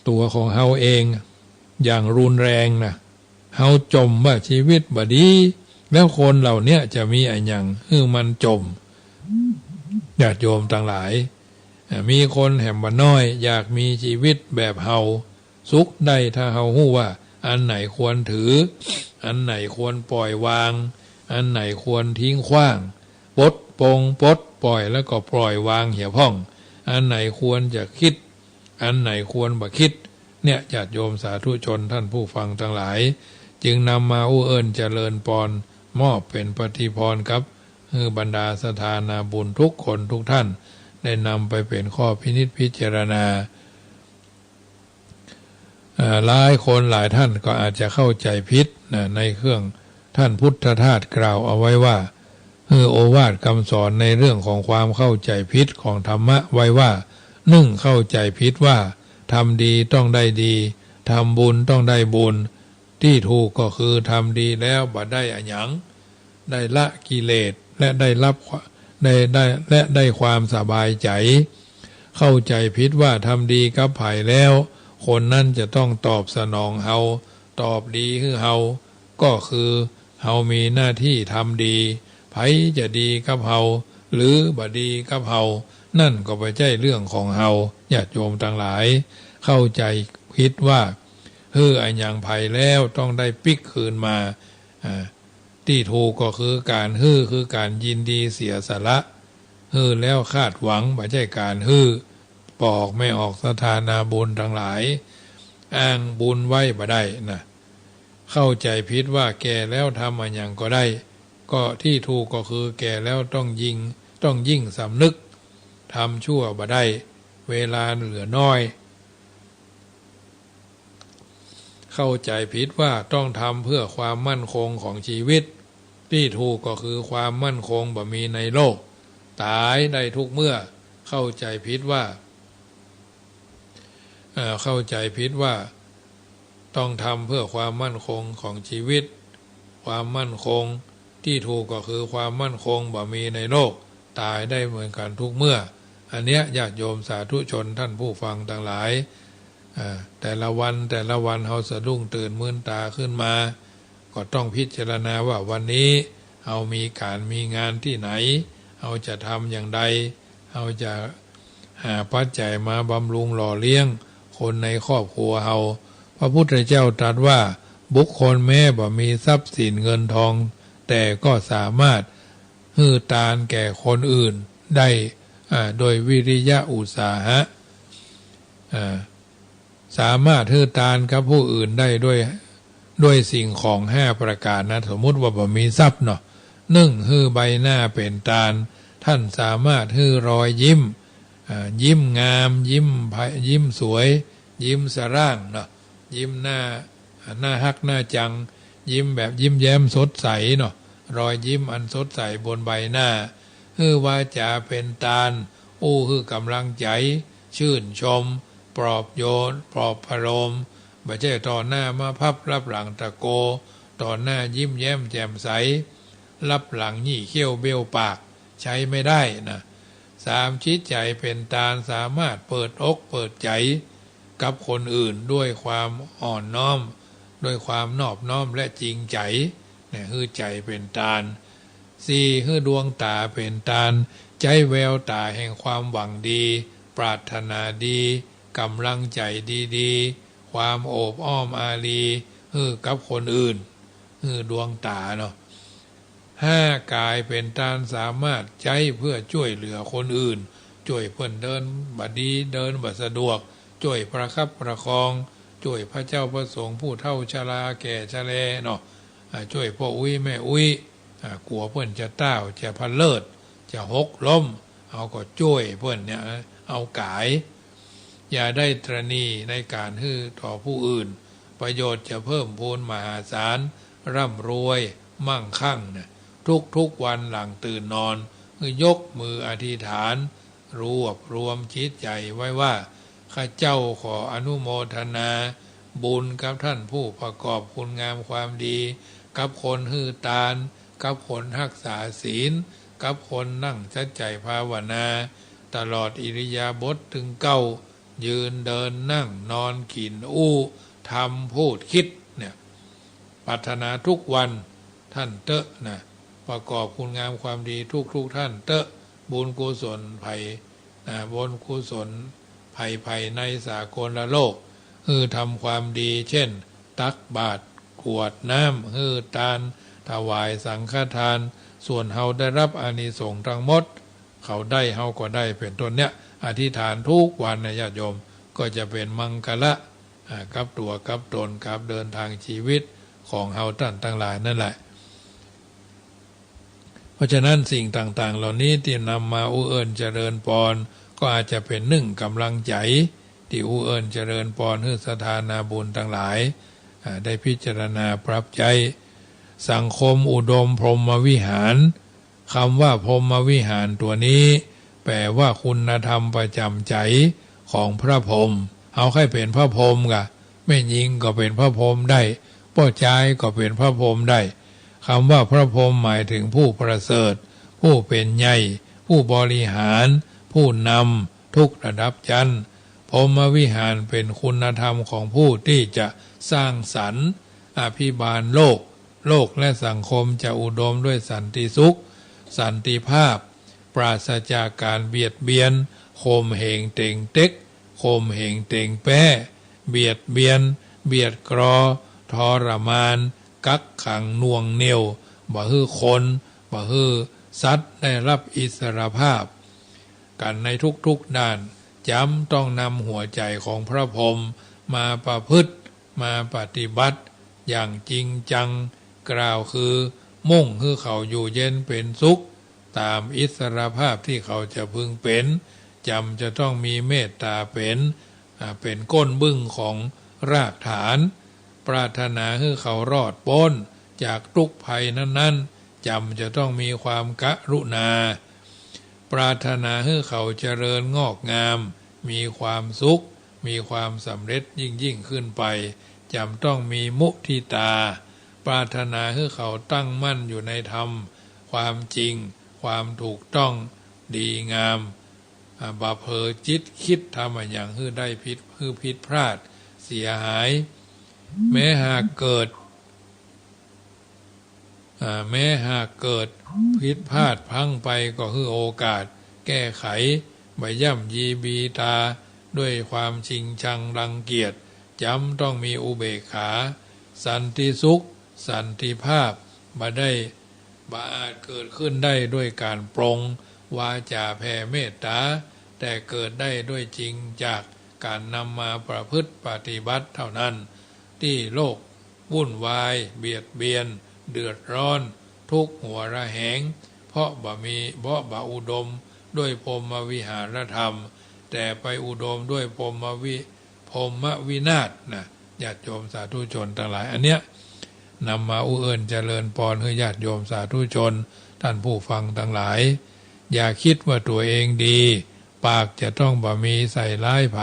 ตั๋วของเฮาเองอย่างรุนแรงนะ เฮาจ่มว่าชีวิตบ่ดี แล้วคนเหล่าเนี้ยจะมีอะหยังหื้อมันจ่ม ญาติโยมตังหลาย อ่า มีคนแหมบ่น้อยอยากมีชีวิตแบบเฮา สุขได้ถ้าเฮาฮู้ว่าอันไหนควรถือ อันไหนควรปล่อยวาง อันไหนควรทิ้งขว้าง ปลดปลงปลดปล่อยแล้วก็ปล่อยวางเหียพ่อง อันไหนควรจะคิด อันไหนควรบ่คิด เนี่ย ญาติโยมสาธุชนท่านผู้ฟังตังหลาย จึงนำมาอู้เอิ้นเจริญปอน มอบเป๋นปฏิภรณ์กับ หื้อบรรดาศรัทธานาบุญทุกคนทุกท่าน ได้นำไปเป๋นข้อพินิจพิจารณา เอ่อ หลายคนหลายท่านก็อาจจะเข้าใจ๋ผิดนะ ในเครื่องท่านพุทธทาสกล่าวเอาไว้ว่า หื้อโอวาทกำสอนในเรื่องของความเข้าใจ๋ผิดของธรรมะไว้ว่า นึ่ง เข้าใจ๋ผิดว่า ทำดีต้องได้ดี ทำบุญต้องได้บุญ ตี้ถูกก็คือทำดีแล้วบ่ได้อะหยัง ได้ละกิเลส และได้รับคว- ได้- ได้- และได้ความสบายใจ๋ เข้าใจ๋ผิดว่าทำดีกับใผแล้ว คนนั้นจะต้องตอบสนองเฮา ตอบดีหื้อเฮา ก็คือเฮามีหน้าตี้ทำดี ใผจะดีกับเฮา หรือบ่ดีกับเฮา นั่นก็บ่ใจ้เรื่องของเฮา ญาติโยมตังหลาย เข้าใจ๋ผิดว่า หื้ออะหยังใผแล้วต้องได้ปิ๊กคืนมา อ่า ตี้ถูกก็คือก๋านหื้อ คือก๋านยินดีเสียสละ หื้อแล้วคาดหวัง บ่ใจ้ก๋านหื้อ ปอกไม่ออกศรัทธานาบุญตังหลาย อ้างบุญไว้บ่ได้นะ เข้าใจ๋ผิดว่าแก่แล้วทำอะหยังก็ได้ ก็ตี้ถูกก็คือแก่แล้วต้องยิ่ง ต้องยิ่งสำนึก ทำชั่วบ่ได้ เวลาเหลือน้อย เข้าใจ๋ผิดว่าต้องทำเพื่อความมั่นคงของชีวิต ตี้ถูกก็คือความมั่นคงบ่มีในโลก ต๋ายได้ทุกเมื่อ เข้าใจ๋ผิดว่า เอ่อ เข้าใจ๋ผิดว่าต้องทำเพื่อความมั่นคงของชีวิต ความมั่นคง ตี้ถูกก็คือความมั่นคงบ่มีในโลก ต๋ายได้เหมือนกั๋นทุกเมื่อ อันเนี้ย ญาติโยมสาธุชนท่านผู้ฟังตังหลาย อ่า แต่ละวันแต่ละวันเฮาสะดุ้งตื่นมืนต๋าขึ้นมา ก็ต้องพิจารณาว่าวันนี้เฮามีก๋านมีงานตี้ไหน เฮาจะทำอย่างใด เฮาจะหาปัจจัยมาบำรุงหล่อเลี้ยงคนในครอบครัวเฮา พระพุทธเจ้าตรัสว่า บุคคลแม้บ่มีทรัพย์สินเงินทอง แต่ก็สามารถหื้อตานแก่คนอื่นได้ อ่า โดยวิริยะอุตสาหะ อ่า สามารถหื้อตานกับผู้อื่นได้ด้วย ด้วยสิ่งของห้าประก๋านนะ สมมุติว่าบ่มีทรัพย์เนาะ นึ่ง หื้อใบหน้าเป๋นตาน ท่านสามารถหื้อรอยยิ้ม อ่า ยิ้มงาม ยิ้มใผ- ยิ้มสวย ยิ้มสะร่างเนาะ ยิ้มหน้า หน้าฮักหน้าจัง ยิ้มแบบยิ้มแย้มสดใสเนาะ รอยยิ้มอันสดใสบนใบหน้า หื้อวาจ๋าเป๋นตาน อู้หื้อก๋ำลังใจ๋ จื้นชม ปลอบโยน ปลอบประโลม บ่ใจ้ต่อหน้ามาพับ ลับหลังตะโก ต่อหน้ายิ้มแย้มแจ่มใส ลับหลังยี่เขี้ยวเบ้ยวปาก ใจ๊ไม่ได้นะ สาม จิตใจ๋เป๋นตาน สามารถเปิดอกเปิดใจ๋กับคนอื่นด้วยความอ่อนน้อม ด้วยความนอบน้อมและจริงใจ๋ เนี่ย หื้อใจ๋เป๋นตาน สี่ หื้อดวงต๋าเป๋นตาน ใจ๊แววต๋าแห่งความหวังดี ปรารถนาดี ก๋ำลังใจ๋ดีๆ ความโอบอ้อมอารี หื้อกับคนอื่น หื้อดวงต๋าเนาะ ห้า ก๋ายเป๋นตาน สามารถใจ๊เพื่อจ้วยเหลือคนอื่น จ้วยเปิ้นเดินบ่ดี เดินบ่สะดวก จ้วยประคับประคอง จ้วยพระเจ้าพระสงฆ์ผู้เฒ่าชราแก่ชะแลเนาะ อ่า จ้วยป้ออุ๊ยแม่อุ๊ย อ่า กั๋วเปิ้นจะต้าว จะพะเลิศ จะหกล้ม เฮาก็จ้วยเปิ้นเนี่ย เอาก๋าย อย่าได้ตระหนี่ในก๋านหื้อต่อผู้อื่น ประโยชน์จะเพิ่มพูนมหาศาล ร่ำรวย มั่งคั่งนะ ทุกๆ วันหลังตื่นนอน หื้อยกมืออธิษฐาน รวบรวมจิตใจ๋ไว้ว่า ข้าเจ้าขออนุโมทนาบุญกับท่านผู้ประกอบคุณงามความดี กับคนหื้อตาน กับคนฮักษาศีล กับคนนั่งสัจจะภาวนา ตลอดอิริยาบถตึงเก๊า ยืนเดินนั่งนอนกิ๋นอู้ ทำพูดคิดเนี่ย ปรารถนาทุกวัน ท่านเต๊อะนะ ประกอบคุณงามความดีทุกๆ ท่านเต๊อะ บุญกุศลใผ นะ บุญกุศลใผๆ ในสากลโลก หื้อทำความดี เช่น ตักบาตร กรวดน้ำ หื้อตาน ถวายสังฆทาน ส่วนเฮาได้รับอานิสงส์ทั้งหมด เขาได้ เฮาก็ได้ เป๋นต้นเนี่ย อธิษฐานทุกวันนะญาติโยม ก็จะเป๋นมังคละ อ่า กับตั๋ว กับตน กับเดินทางชีวิตของเฮาต้านตังหลายนั่นแหละ เพราะฉะนั้นสิ่งต่างๆ เหล่านี้ตี้นำมาอู้เอิ้นเจริญปอน ก็อาจจะเป๋นนึ่งก๋ำลังใจ๋ ตี้อู้เอิ้นเจริญปอนหื้อศรัทธานาบุญตังหลาย อ่า ได้พิจารณาปรับใจ๊ สังคมอุดมพรหมวิหาร กำว่าพรหมวิหารตั๋วนี้ แป๋ว่าคุณธรรมประจ๋ำใจ๋ของพระพรหม เฮาใค่เป๋นพระพรหมก่ะ แม่ญิงก็เป๋นพระพรหมได้ ป้อจายก็เป๋นพระพรหมได้ กำว่าพระพรหมหมายเถิงผู้ประเสริฐ ผู้เป๋นใหญ่ ผู้บริหาร ผู้นำทุกระดับชั้น พรหมวิหารเป๋นคุณธรรมของผู้ตี้จะสร้างสรรค์ อภิบาลโลก โลกและสังคมจะอุดมด้วยสันติสุข สันติภาพ ปราศจากก๋านเบียดเบียน ข่มเหงเต๋งเต็ก ข่มเหงเต๋งแป๊ เบียดเบียน เบียดกรอ ทรมาน กักขังหน่วงเหนี่ยว บ่หื้อคน บ่หื้อสัตว์ได้รับอิสรภาพกั๋นในทุกๆ ด้าน จ๋ำต้องนำหัวใจ๋ของพระพรหมมาประพฤติ มาปฏิบัติอย่างจริงจัง กล่าวคือมุ่งหื้อเขาอยู่เย็นเป๋นสุข ต๋ามอิสรภาพตี้เขาจะพึงเป๋น จ๋ำจะต้องมีเมตต๋าเป๋น อ่า เป๋นก้นบึ้งของรากฐาน ปรารถนาหื้อเขารอดป๊นจากตุ๊กข์ภัยนั้นๆ จ๋ำจะต้องมีความกรุณา ปรารถนาหื้อเขาเจริญงอกงาม มีความสุข มีความสำเร็จยิ่งๆ ขึ้นไป จ๋ำต้องมีมุทิตา ปรารถนาหื้อเขาตั้งมั่นอยู่ในธรรม ความจริง ความถูกต้อง ดีงาม อ่า บ่เผลอจิตคิดทำอะหยังหื้อได้ผิด หื้อผิดพลาด เสียหาย แม้หากเกิด อ่า แม้หากเกิดผิดพลาดพลั้งไปก็หื้อโอกาสแก้ไข บ่ย่ำยีบีต๋าด้วยความชิงชังรังเกียจ จ๋ำต้องมีอุเบกขา สันติสุข สันติภาพ บ่ได้ บ่อาจเกิดขึ้นได้ด้วยก๋านปลงวาจ๋าแผ่เมตต๋า แต่เกิดได้ด้วยจริงจากก๋านนำมาประพฤติปฏิบัติเท่านั้น ตี้โลกวุ่นวาย เบียดเบียน เดือดร้อน ทุกข์หัวระแหง เพราะบ่มี เพราะบ่อุดมด้วยพรหมวิหารธรรม แต่ไปอุดมด้วยพรหมวิ พรหมวินาศนะ ญาติโยมสาธุชนตังหลาย อันเนี้ย นำมาอู้เอิ้นเจริญปอนหื้อญาติโยมสาธุชน ต้านผู้ฟังตังหลาย อย่าคิดว่าตั๋วเองดี ปากจะต้องบ่มีใส่ร้ายใผ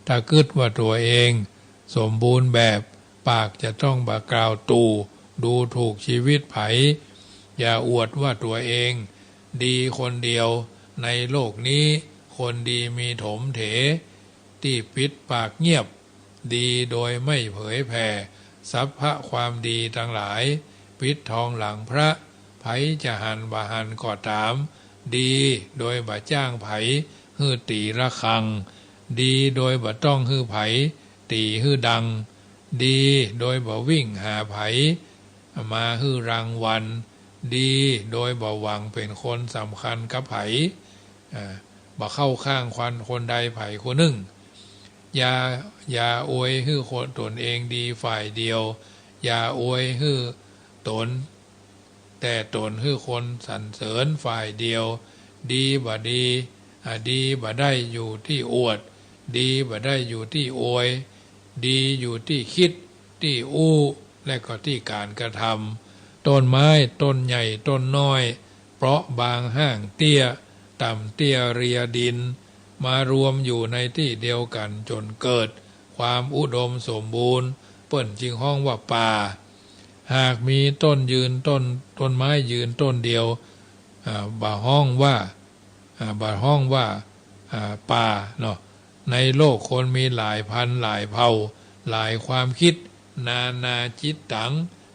ถ้ากึ๊ดว่าตั๋วเองสมบูรณ์แบบ ปากจะต้องบ่กล่าวตู่ ดูถูกชีวิตใผ อย่าอวดว่าตั๋วเองดีคนเดียว ในโลกนี้คนดีมีถมเถ ตี้ปิดปากเงียบ ดีโดยไม่เผยแผ่ สรรพความดีตังหลาย ปิดทองหลังพระ ใผจะหันบ่หันก็ต๋าม ดีโดยบ่จ้างใผหื้อตี๋ระฆัง ดีโดยบ่ต้องหื้อใผตี๋หื้อดัง ดีโดยบ่วิ่งหาใผมาหื้อรางวัล ดีโดยบ่หวังเป๋นคนสำคัญกับใผ อ่า บ่เข้าข้างคน คนใดใผคนนึ่ง อย่า อย่าอวยหื้อคน ตนเองดีฝ่ายเดียว อย่าอวยหื้อตน แต่ตนหื้อคนสรรเสริญฝ่ายเดียว ดีบ่ดี อ่า ดีบ่ได้อยู่ตี้อวด ดีบ่ได้อยู่ตี้อวย ดีอยู่ตี้กึ๊ด ตี้อู้ และก็ตี้ก๋านกระทำ ต้นไม้ต้นใหญ่ต้นน้อย เปราะบางห้างเตี้ย ต่ำเตี้ยเรียดิน มารวมอยู่ในตี้เดียวกั๋นจ๋นเกิดความอุดมสมบูรณ์ เปิ้นจึงฮ้องว่าป่า หากมีต้นยืนต้น ต้นไม้ยืนต้นเดียว อ่า บ่ฮ้องว่า อ่า บ่ฮ้องว่า อ่า ป่าเนาะ ในโลกคนมีหลายพันหลายเผ่า หลายความกึ๊ด นานาจิตตัง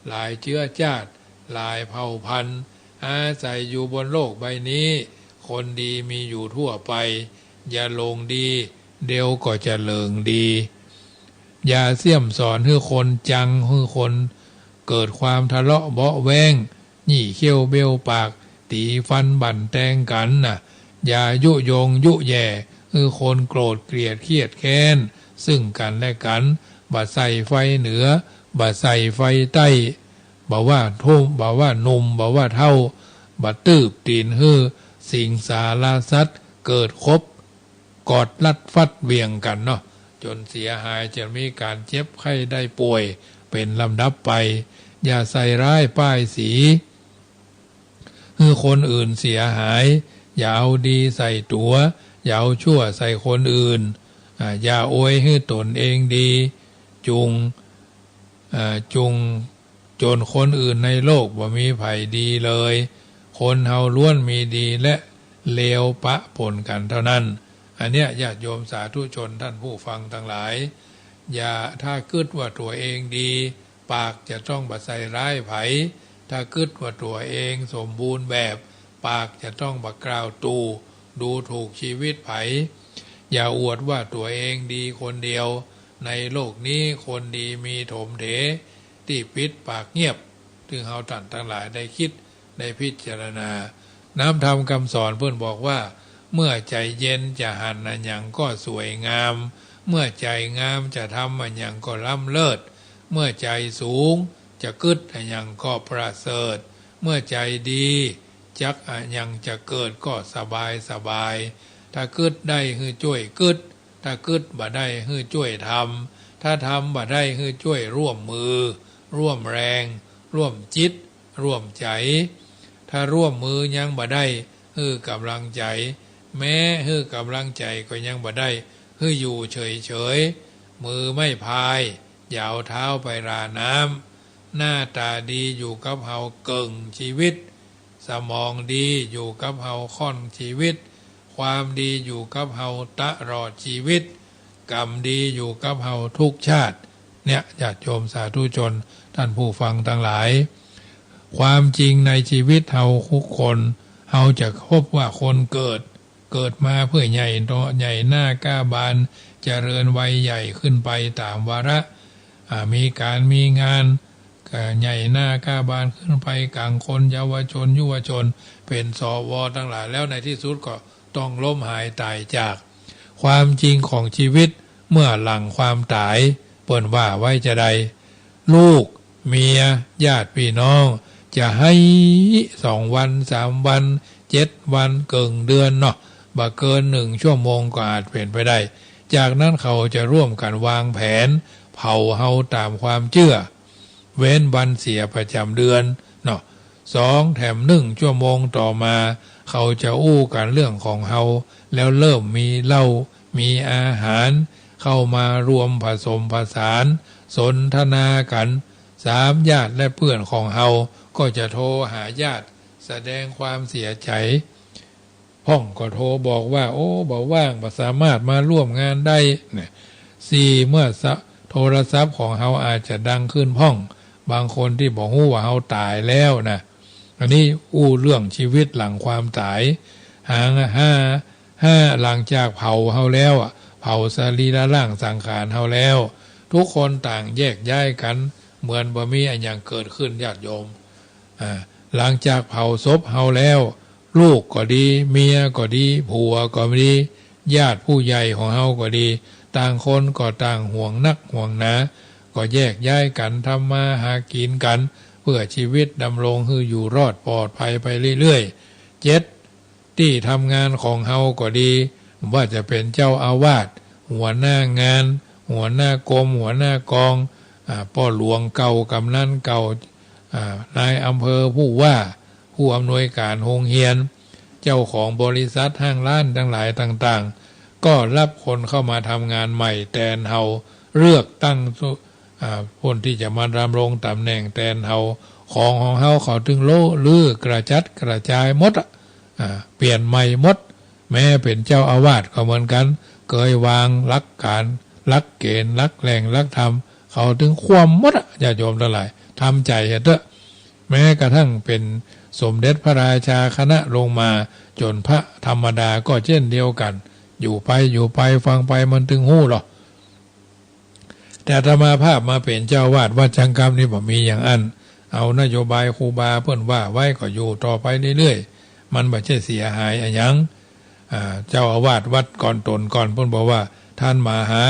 หลายเจื้อจ้าด หลายเผ่าพันธุ์ อาศัยอยู่บนโลกใบนี้ คนดีมีอยู่ทั่วไป อย่าหลงดี เดี๋ยวก็จะเหลิงดี อย่าเสี้ยมสอนหื้อคนจัง หื้อคนเกิดความทะเลาะเบาะแว้ง ยี่เขี้ยวเบ้ยวปาก ตี๋ฟันบั่นแตงกั๋นน่ะ อย่ายุยงยุแย่ หื้อคนโกรธเกลียดเคียดแค้น ซึ่งกั๋นและกั๋น บ่ใส่ไฟเหนือ บ่ใส่ไฟใต้ บ่ว่าทุ่ม บ่ว่าหนุ่ม บ่ว่าเฒ่า บ่ตื้บตี๋นหื้อสิงสารสัตว์ เกิดคบ กอดรัดฟัดเหวี่ยงกั๋นเนาะ จ๋นเสียหาย จะมีก๋านเจ็บไข้ได้ป่วยเป๋นลำดับไป อย่าใส่ร้ายป้ายสี หื้อคนอื่นเสียหาย อย่าเอาดีใส่ตั๋ว อย่าเอาชั่วใส่คนอื่น อ่า อย่าอวยหื้อตนเองดี จุ่ง อ่า จุ่ง จ๋นคนอื่นในโลกบ่มีใผดีเลย คนเฮาล้วนมีดีและเลวปะปนกั๋นเต้านั้น อันเนี้ยญาติโยมสาธุชนต้านผู้ฟังตังหลาย อย่า ถ้ากึ๊ดว่าตั๋วเองดี ปากจะต้องบ่ใส่ร้ายใผ ถ้ากึ๊ดว่าตั๋วเองสมบูรณ์แบบ ปากจะต้องบ่กล่าวตู่ ดูถูกชีวิตใผ อย่าอวดว่าตั๋วเองดีคนเดียว ในโลกนี้คนดีมีถมเถ ตี้ปิดปากเงียบ ตึงเฮาต้านตังหลายได้กึ๊ด ได้พิจารณา น้ำธรรมกำสอนเปิ้นบอกว่า เมื่อใจ๋เย็นจะหันอะหยังก็สวยงาม เมื่อใจ๋งามจะทำอะหยังก็ล้ำเลิศ เมื่อใจ๋สูงจะกึ๊ดอะหยังก็ประเสริฐ เมื่อใจ๋ดีจักอะหยังจะเกิดก็สบายสบาย ถ้ากึ๊ดได้หื้อจ้วยกึ๊ด ถ้ากึ๊ดบ่ได้หื้อจ้วยทำ ถ้าทำบ่ได้หื้อจ้วยร่วมมือ ร่วมแรง ร่วมจิต ร่วมใจ๋ ถ้าร่วมมือยังบ่ได้หื้อกำลังใจ๋ แม้หื้อกำลังใจ๋ก็ยังบ่ได้หื้ออยู่เฉยๆ มือไม่พาย อย่าเอาเท้าไปราน้ำ หน้าต๋าดีอยู่กับเฮาเกิ่งจีวิต สมองดีอยู่กับเฮาค่อนจีวิต ความดีอยู่กับเฮาตะลอดจีวิต กรรมดีอยู่กับเฮาทุกชาติ เนี่ย ญาติโยมสาธุชน ต้านผู้ฟังตังหลาย ความจริงในจีวิตเฮาทุกคน เฮาจะพบว่าคนเกิด เกิดมาเปื้อใหญ่โต ใหญ่หน้าก้าบาน เจริญวัยใหญ่ขึ้นไปต๋ามวาระ อ่า มีก๋านมีงาน ก็ใหญ่หน้าก้าบานขึ้นไป ก๋างคน เยาวชน ยุวชน เป๋น สว ตังหลาย แล้วในตี้สุดก็ต้องล้มหายต๋ายจาก ความจริงของจีวิตเมื่อหลังความต๋าย เปิ้นว่าไว้จาใด ลูก เมีย ญาติปี้น้อง จะไห้สองวัน สามวัน เจ็ดวัน เกิ่งเดือนเนาะ บ่เกินหนึ่งชั่วโมงก็อาจเป๋นไปได้ จากนั้นเขาจะร่วมกั๋นวางแผนเผาเฮาต๋ามความเจื้อ เว้นวันเสียประจ๋ำเดือนเนาะ สอง แถมนึ่งจั่วโมงต่อมา เขาจะอู้กั๋นเรื่องของเฮา แล้วเริ่มมีเหล้า มีอาหาร เข้ามารวมผสมผสาน สนทนากั๋น สาม ญาติและเปื้อนของเฮาก็จะโทรหาญาติ แสดงความเสียใจ๋ พ่องก็โทรบอกว่า โอ้ บ่ว่าง บ่สามารถมาร่วมงานได้ เนี่ย สี่ เมื่อสะ โทรศัพท์ของเฮาอาจจะดังขึ้นพ่อง บางคนตี้บ่ฮู้ว่าเฮาต๋ายแล้วนะ อันนี้อู้เรื่องชีวิตหลังความต๋าย หาง ห้า ห้า หลังจากเผาเฮาแล้วอะ เผาสรีระร่างสังขารเฮาแล้ว ทุกคนต่างแยกย้ายกั๋น เหมือนบ่มีอะหยังเกิดขึ้น ญาติโยม อ่า หลังจากเผาศพเฮาแล้ว ลูกก็ดี เมียก็ดี ผัวก็ดี ญาติผู้ใหญ่ของเฮาก็ดี ต่างคนก็ต่างห่วงนักห่วงหนา ก็แยกย้ายกั๋นทำมาหากิ๋นกั๋น เพื่อชีวิตดำรงหื้ออยู่รอดปลอดภัยไปเรื่อยๆ เจ็ด ตี้ทำงานของเฮาก็ดี ว่าจะเป๋นเจ้าอาวาส หัวหน้างาน หัวหน้ากรม หัวหน้ากอง อ่า ป้อหลวงเก่า กำนันเก่า อ่า นายอำเภอ ผู้ว่า ผู้อำนวยการโฮงเฮียน เจ้าของบริษัทห้างร้านตังหลายต่างๆ ก็ฮับคนเข้ามาทำงานใหม่แตนเฮา เลือกตั้ง อ่า คนตี้จะมาดำรงต๋ำแหน่งแตนเฮา ของของเฮาเขาตึงโละรื้อกระจัดกระจายหมดอะ อ่า เปลี่ยนใหม่หมด แม้เป๋นเจ้าอาวาสก็เหมือนกั๋น เกยวางหลักก๋าน หลักเก๋ณฑ์ หลักแหล่ง หลักธรรม เขาตึงคว่ำหมดอะ ญาติโยมตังหลาย ทำใจ๋เถอะ แม้กระทั่งเป๋นสมเด็จพระราชาคณะลงมา จ๋นพระธรรมดาก็เจ้นเดียวกั๋น อยู่ไป อยู่ไป ฟังไป มันตึงฮู้ลอ แต่อาตมาภาพมาเป๋นเจ้าอาวาสวัดจังกำนี่บ่มีอย่างอั้น เอานโยบายครูบาเปิ้นว่าไว้ก็อยู่ต่อไปเรื่อยๆ มันบ่ใจ้เสียหายอะหยัง อ่า เจ้าอาวาสวัดก่อนต๋นก่อนเปิ้นบอกว่า ท่านมหา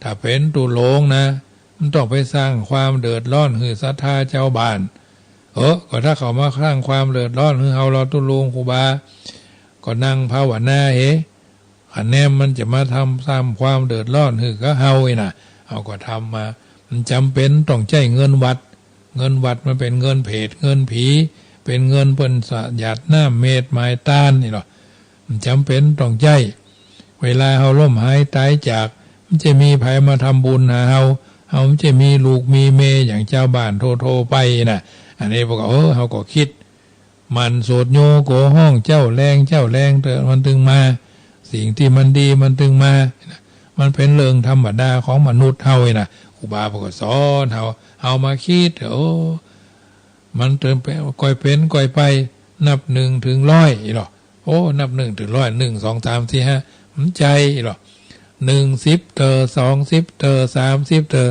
ถ้าเป๋นตุ๊รงนะ มันต้องไปสร้างความเดือดร้อนหื้อศรัทธาเจ้าบ้าน เออ ก็ถ้าเขามาสร้างความเดือดร้อนหื้อเฮาลอตุ๊รงครูบา ก็นั่งภาวนาเห อันแนมมันจะมาทำ สร้างความเดือดร้อนหื้อกับเฮาอี้นะ เฮาก็ทำมา มันจ๋ำเป๋นต้องใจ๊เงินวัด เงินวัดมันเป๋นเงินเผตเงินผี เป๋นเงินเปิ้นสะหยาดน้ำเมตหมายตานนี่ลอ มันจ๋ำเป๋นต้องใจ๊ เวลาเฮาล้มหายต๋ายจาก มันจะมีใผมาทำบุญหาเฮา เฮามันจะมีลูกมีเมย์อย่างจาวบ้านทั่วๆ ไปนะ อันนี้พวก เออ เฮาก็กึ๊ด หมั่นโสดโญ โกฮ้องเจ๊าแลงเจ๊าแลงเต๊อะ มันตึงมา สิ่งตี้มันดีมันตึงมา มันเป๋นเรื่องธรรมดาของมนุษย์เฮานี่นะ ครูบาเปิ้นก็สอนเฮา เฮามากึ๊ดเถอะ โอ้ มันตึงเป๋น ก่อยเป๋นก่อยไป นับหนึ่งเถิงร้อยอี้ลอ โอ้ นับหนึ่งเถิงร้อย หนึ่ง สอง สาม สี่ ห้า มันใจ้อี้ลอ หนึ่งสิบเต๊อะ สองสิบเต๊อะ สามสิบเต๊อะ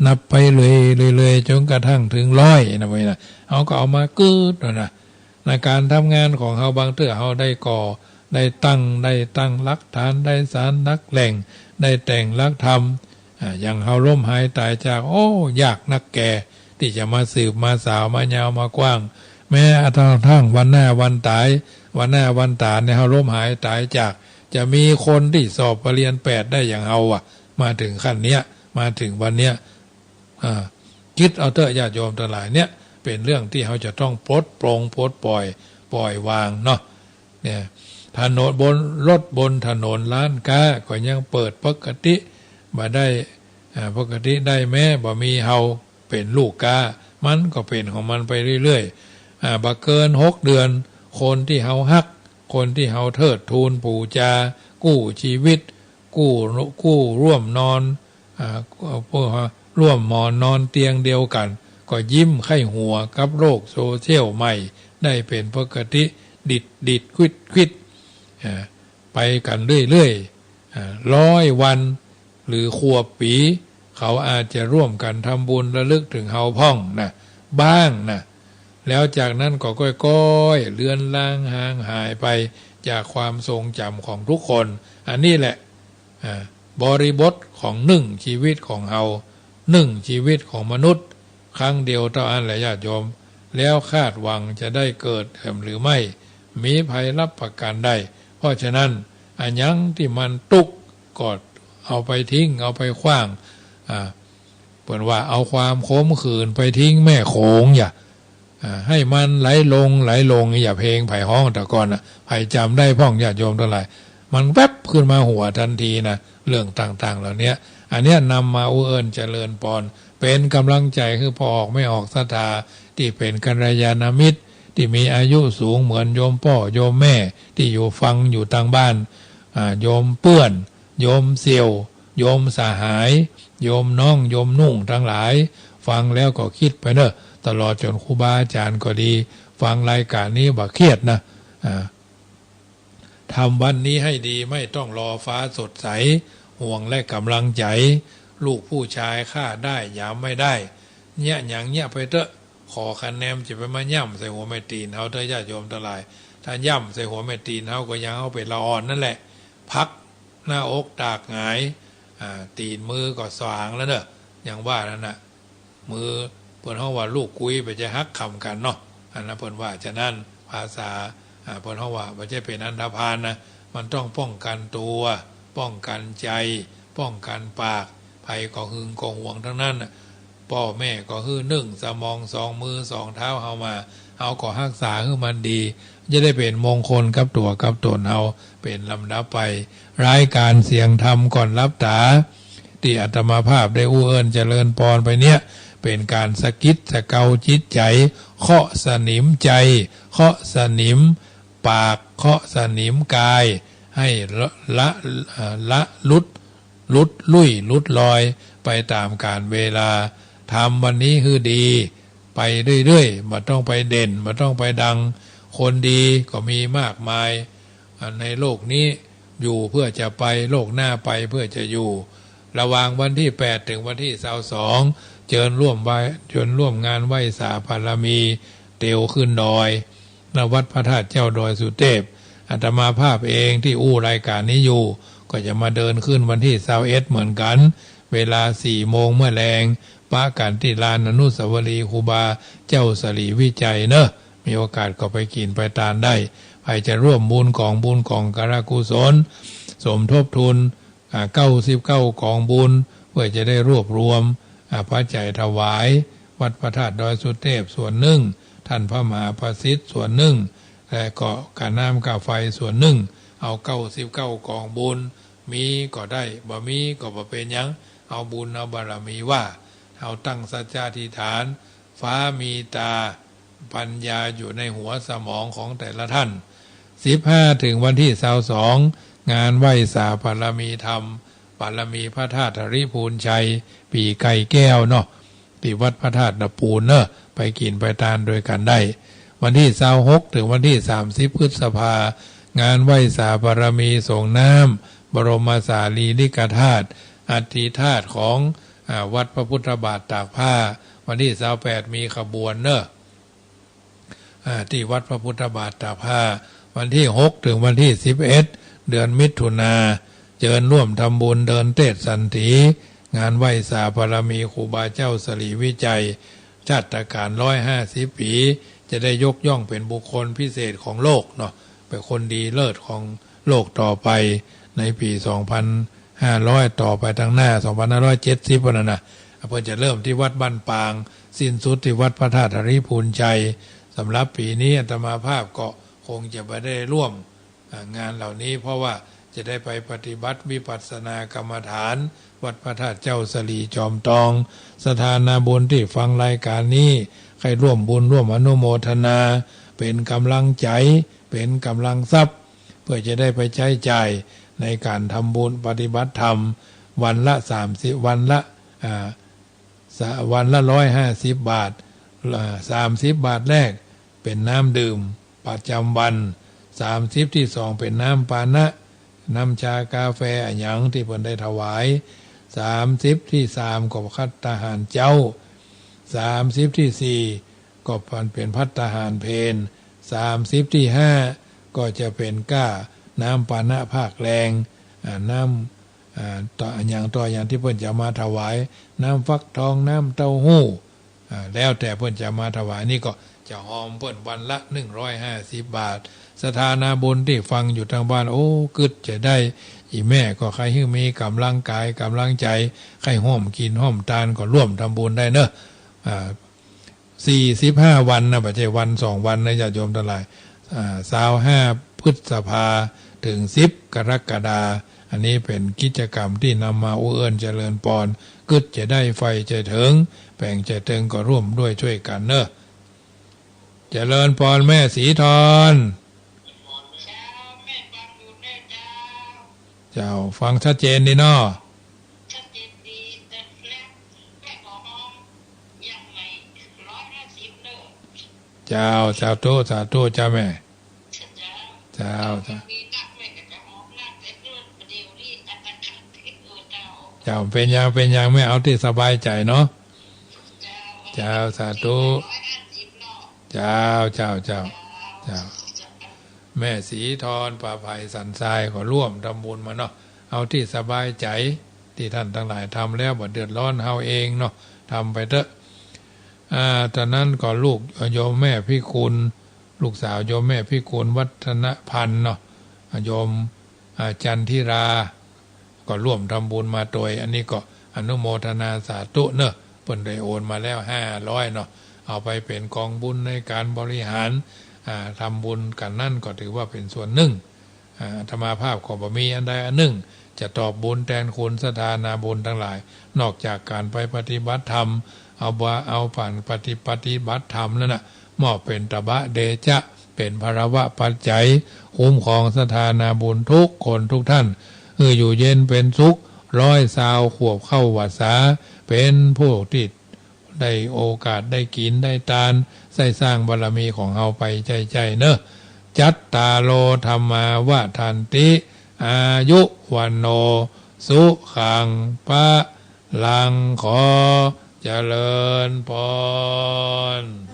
นับไปเรื่อยๆ จ๋นกระทั่งเถิงร้อยนะเว้ยนะ เฮาก็เอามากึ๊ดนะ ในก๋านทำงานของเฮา บางเตื้อเฮาได้ก่อ ได้ตั้ง ได้ตั้งหลักฐาน ได้สานหลักแหล่ง ได้แต่งหลักธรรม อ่า อย่างเฮาล้มหายต๋ายจาก โอ้ ยากนักแก่ ตี้จะมาสืบมาสาว มายาวมากว้าง แม้กระทั่งวันหน้าวันต๋าย วันหน้าวันต๋ายเนี่ย เฮาล้มหายต๋ายจาก จะมีคนตี้สอบปริญญาแปดได้อย่างเฮาอะ มาเถิงขั้นเนี้ย มาเถิงวันเนี้ย อ่า กึ๊ดเอาเต๊อะ ญาติโยมตังหลาย เนี่ยเป๋นเรื่องตี้เฮาจะต้องปลดปลง ปลดปล่อย ปล่อยวางเนาะ เนี่ย ถนนบน รถบนถนน ร้านก๊าก็ยังเปิดปกติ บ่ได้ อ่า ปกติได้ แม้บ่มีเฮาเป๋นลูกก๊า มันก็เป๋นของมันไปเรื่อยๆ อ่า บ่เกินหกเดือน คนตี้เฮาฮัก คนตี้เฮาเทิดทูนปู๋จา กู้จีวิต กู้ กู้ร่วมนอน อ่า พวกร่วมหมอนนอนเตียงเดียวกั๋น ก็ยิ้มใค่หัวกับโลกโซเชียลใหม่ได้เป๋นปกติ ดิดดิดควิดควิด อ่า ไปกั๋นเรื่อยๆ อ่า ร้อยวัน หรือครบปี๋ เขาอาจจะร่วมกั๋นทำบุญระลึกเถิงเฮาพ่องนะ บ้างนะ แล้วจากนั้นก็ก้อยๆ เลือนลางห่างหายไปจากความทรงจ๋ำของทุกคน อันนี้แหละ อ่า บริบทของนึ่งจีวิตของเฮา นึ่งจีวิตของมนุษย์ ครั้งเดียวเต้าอั้นแหละญาติโยม แล้วคาดหวังจะได้เกิดแหมหรือไม่ มีใผฮับประกั๋นได้ เพราะฉะนั้น อะหยังตี้มันตุ๊กข์ก็เอาไปทิ้ง เอาไปขว้าง อ่า ปิ้นว่าเอาความขมขื่นไปทิ้งแม่โขง อย่า อ่า ให้มันไหลลง ไหลลง อย่า เพลงใผฮ้องแต่ก่อนน่ะ ใผจ๋ำได้พ่องญาติโยมตังหลาย มันแวบขึ้นมาหัวทันทีนะ เรื่องต่างๆ เหล่าเนี้ย อันเนี้ยนำมาอู้เอิ้นเจริญปอน เป๋นก๋ำลังใจ๋หื้อป้อออกแม่ออกศรัทธา ตี้เป๋นกัลยาณมิตร ตี้มีอายุสูงเหมือนโยมป้อโยมแม่ ตี้อยู่ฟังอยู่ตางบ้าน อ่า โยมเปื้อน โยมเสี่ยว โยมสหาย โยมน้อง โยมนุ่งตังหลาย ฟังแล้วก็กึ๊ดไปเน่อ ตลอดจ๋นครูบาอาจ๋ารย์ก็ดี ฟังรายก๋านนี้บ่าเคียดนะ อ่า ทำวันนี้ให้ดี ไม่ต้องรอฟ้าสดใส ห่วงและก๋ำลังใจ๋ ลูกผู้ชายฆ่าได้ หยามไม่ได้ เยียะหยังเยียะไปเต๊อะ ขอคะแนนจะไปมาย่ำใส่หัวแม่ตี๋นเฮาเต๊อะ ญาติโยมตังหลาย ถ้าย่ำใส่หัวแม่ตี๋นเฮาก็ยังเอาเป๋นละอ่อนนั่นแหละ พักหน้าอกตากหงาย อ่า ตี๋นมือก็สว่างแล้วเน่อ อย่างว่านั่นน่ะ มือเปิ้นฮ้องว่าลูกกุยไปจะหักคำกั๋นเนาะ อันนั้นเปิ้นว่า ฉะนั้นภาษา อ่า เปิ้นฮ้องว่าบ่ใจ้เป๋นอันธพาลนะ มันต้องป้องกั๋นตั๋ว ป้องกั๋นใจ๋ ป้องกั๋นปาก ใผก็หึงก็หวงตังนั้นน่ะ ป้อแม่ก็หื้อนึ่งสมองสองมือสองเท้าเฮามา เฮาก็ฮักษาหื้อมันดี จะได้เป๋นมงคลกับตั๋วกับต๋นเฮา เป๋นลำดับไป รายก๋านเสียงธรรมก่อนหลับต๋า ตี้อาตมาภาพได้อู้เอิ้นเจริญปอนไปเนี้ย เป๋นก๋านสะกิดสะเกาจิตใจ๋ เคาะสนิมใจ๋ เคาะสนิมปาก เคาะสนิมกาย ให้ละ ละ เอ่อ ละหลุด หลุดลุ่ย หลุดลอย ไปต๋ามกาลเวลา ทำวันนี้หื้อดี ไปเรื่อยๆ บ่ต้องไปเด่น บ่ต้องไปดัง คนดีก็มีมากมาย อ่า ในโลกนี้ อยู่เพื่อจะไป โลกหน้าไปเพื่อจะอยู่ ระหว่างวันตี้แปดเถิงวันตี้ซาวสอง เจิญร่วมไหว้ เจิญร่วมงานไหว้สาบารมี เตียวขึ้นดอย ณ วัดพระธาตุเจ้าดอยสุเทพ อาตมาภาพเองตี้อู้รายก๋านนี้อยู่ ก็จะมาเดินขึ้นวันตี้ซาวเอ็ดเหมือนกั๋น เวลาสี่โมงเมื่อแลง ปะกั๋นตี้ลานอนุสาวรีย์ครูบาเจ้าศรีวิชัยเน่อ มีโอกาสก็ไปกิ๋นไปตานได้ ใผจะร่วมบุญก๋องบุญก๋องการกุศล สมทบทุน อ่า เก้าสิบเก้ากองบุญ เพื่อจะได้รวบรวม อ่า ปัจจัยถวาย วัดพระธาตุดอยสุเทพส่วนนึ่ง ท่านพระมหาประสิทธิ์ส่วนนึ่ง และก็ก๋าน้ำก๋าไฟส่วนนึ่ง เอาเก้าสิบเก้ากองบุญ มีก็ได้ บ่มีก็บ่เป๋นหยัง เอาบุญเอาบารมีว่า เอาตั้งสัจจาธิษฐาน ฟ้ามีต๋า ปัญญาอยู่ในหัวสมองของแต่ละท่าน สิบห้าเถิงวันตี้ซาวสอง งานไหว้สาบารมีธรรม บารมีพระธาตุธริพูนชัย ปี๋ไก่แก้วเนาะ ตี้วัดพระธาตุตะปูนเน่อ ไปกิ๋นไปตานโดยกั๋นได้ วันตี้ซาวหกเถิงวันตี้สามสิบพฤษภา งานไหว้สาบารมีสงน้ำ บรมสารีริกธาตุ อัฐิธาตุของ อ่า วัดพระพุทธบาทตากผ้า วันตี้ซาวแปดมีขบวนเน่อ อ่า ตี้วัดพระพุทธบาทตากผ้า วันตี้หกเถิงวันตี้สิบเอ็ด เดือนมิถุนา เจิญร่วมทำบุญเดินเตสสันถี งานไหว้สาบารมีครูบาเจ้าศรีวิชัย ชาตกาลร้อยห้าสิบปี๋ จะได้ยกย่องเป๋นบุคคลพิเศษของโลกเนาะ เป๋นคนดีเลิศของโลกต่อไป ในปี๋สองพันห้าร้อย ต่อไปตางหน้า สองพันห้าร้อยเจ็ดสิบ นั่นน่ะ เปิ้นจะเริ่มตี้วัดบ้านปาง สิ้นสุดตี้วัดพระธาตุธริพูนชัย สำหรับปี๋นี้อาตมาภาพก็คงจะบ่ได้ร่วม อ่า งานเหล่านี้ เพราะว่าจะได้ไปปฏิบัติวิปัสสนากรรมฐาน วัดพระธาตุเจ้าศรีจอมตอง ศรัทธานาบุญตี้ฟังรายก๋านนี้ ใค่ร่วมบุญร่วมอนุโมทนา เป๋นก๋ำลังใจ๋ เป๋นก๋ำลังทรัพย์ เพื่อจะได้ไปใจ๊จ่ายในก๋านทำบุญปฏิบัติธรรม วันละสามสิบ วันละ อ่า สะ- วันละร้อยห้าสิบบาท อ่า สามสิบบาทแรกเป๋นน้ำดื่มประจ๋ำวัน สามสิบตี้สองเป๋นน้ำปานะ น้ำชากาแฟอะหยังตี้เปิ้นได้ถวาย สามสิบตี้สามก็ภัตตาหารเจ๊า สามสิบตี้สี่ก็เป๋นภัตตาหารเพล สามสิบตี้ห้าก็จะเป๋นก้าน้ำปานะภาคแลง อ่า น้ำ อ่า ต่ออะหยังต่ออะหยังตี้เปิ้นจะเอามาถวาย น้ำฟักทอง น้ำเต้าหู้ อ่า แล้วแต่เปิ้นจะมาถวาย นี่ก็จะฮอมเปิ้นวันละหนึ่งร้อยห้าสิบบาท ศรัทธานาบุญตี้ฟังอยู่ตางบ้าน โอ้ กึ๊ดจะได้ อี่แม่ก็ใค่หื้อมีก๋ำลังกายก๋ำลังใจ๋ ใค่ฮ่วมกิ๋นฮ่วมตานก็ร่วมทำบุญได้เนาะ อ่า สี่สิบห้าวันนะ บ่ใจ้วันสองวันนะ ญาติโยมตังหลาย อ่า ซาวห้าพฤษภาเถิงสิบกรกฎา อันนี้เป๋นกิจกรรมตี้นำมาอู้เอิ้นเจริญปอน กึ๊ดจะได้ใฝ่จะเถิง แป๋งจะเติงก็ร่วมด้วยจ้วยกั๋นเนาะ เจริญปอนแม่ศรีทอน เจ้า ฟังชัดเจนดีเนาะ เจ้า สาธุ สาธุ เจ้าแม่ เจ้า เจ้า เจ้า เป๋นยัง เป๋นยัง แม่เอาตี้สบายใจ๋เนาะ เจ้า สาธุ เจ้า เจ้า เจ้า เจ้า แม่ศรีทอน ป่าไผ่สันทราย ก็ร่วมทำบุญมาเนาะ เอาตี้สบายใจ๋ ตี้ต้านตังหลายทำแล้วบ่เดือดร้อนเฮาเองเนาะ ทำไปเต๊อะ อ่า จากนั้นก็ลูกโยมแม่พิกุล ลูกสาวโยมแม่พิกุลวัฒนพันธ์เนาะ โยม อ่า จันทิรา ก็ร่วมทำบุญมาตวย อันนี้ก็อนุโมทนาสาธุเนาะ เปิ้นได้โอนมาแล้วห้าร้อยเนาะ เอาไปเป๋นก๋องบุญในก๋านบริหาร อ่า ทำบุญกั๋นนั้นก็ถือว่าเป๋นส่วนนึ่ง อ่า อาตมาภาพก็บ่มีอันใดอันนึ่ง จะตอบบุญแตนคุณศรัทธานาบุญตังหลาย นอกจากก๋านไปปฏิบัติธรรม เอาบ่า เอาป่านปฏิ ปฏิบัติธรรมนั้นน่ะ มอบเป๋นตบะเดชะ เป๋นภะระวะปัจจัย คุ้มครองศรัทธานาบุญกู้คนกู้ต้าน หื้ออยู่เย็นเป๋นสุข ร้อยซาวขวบเข้าวัสสา เป๋นผู้ตี้ได้โอกาสได้กิ๋นได้ตาน ใส้สร้างบารมีของเฮาไปใจ้ๆ เนาะ จัตตาโร ธัมมา วัฑฒันติ อายุ วัณโณ สุขัง พะลัง ขอเจริญปอน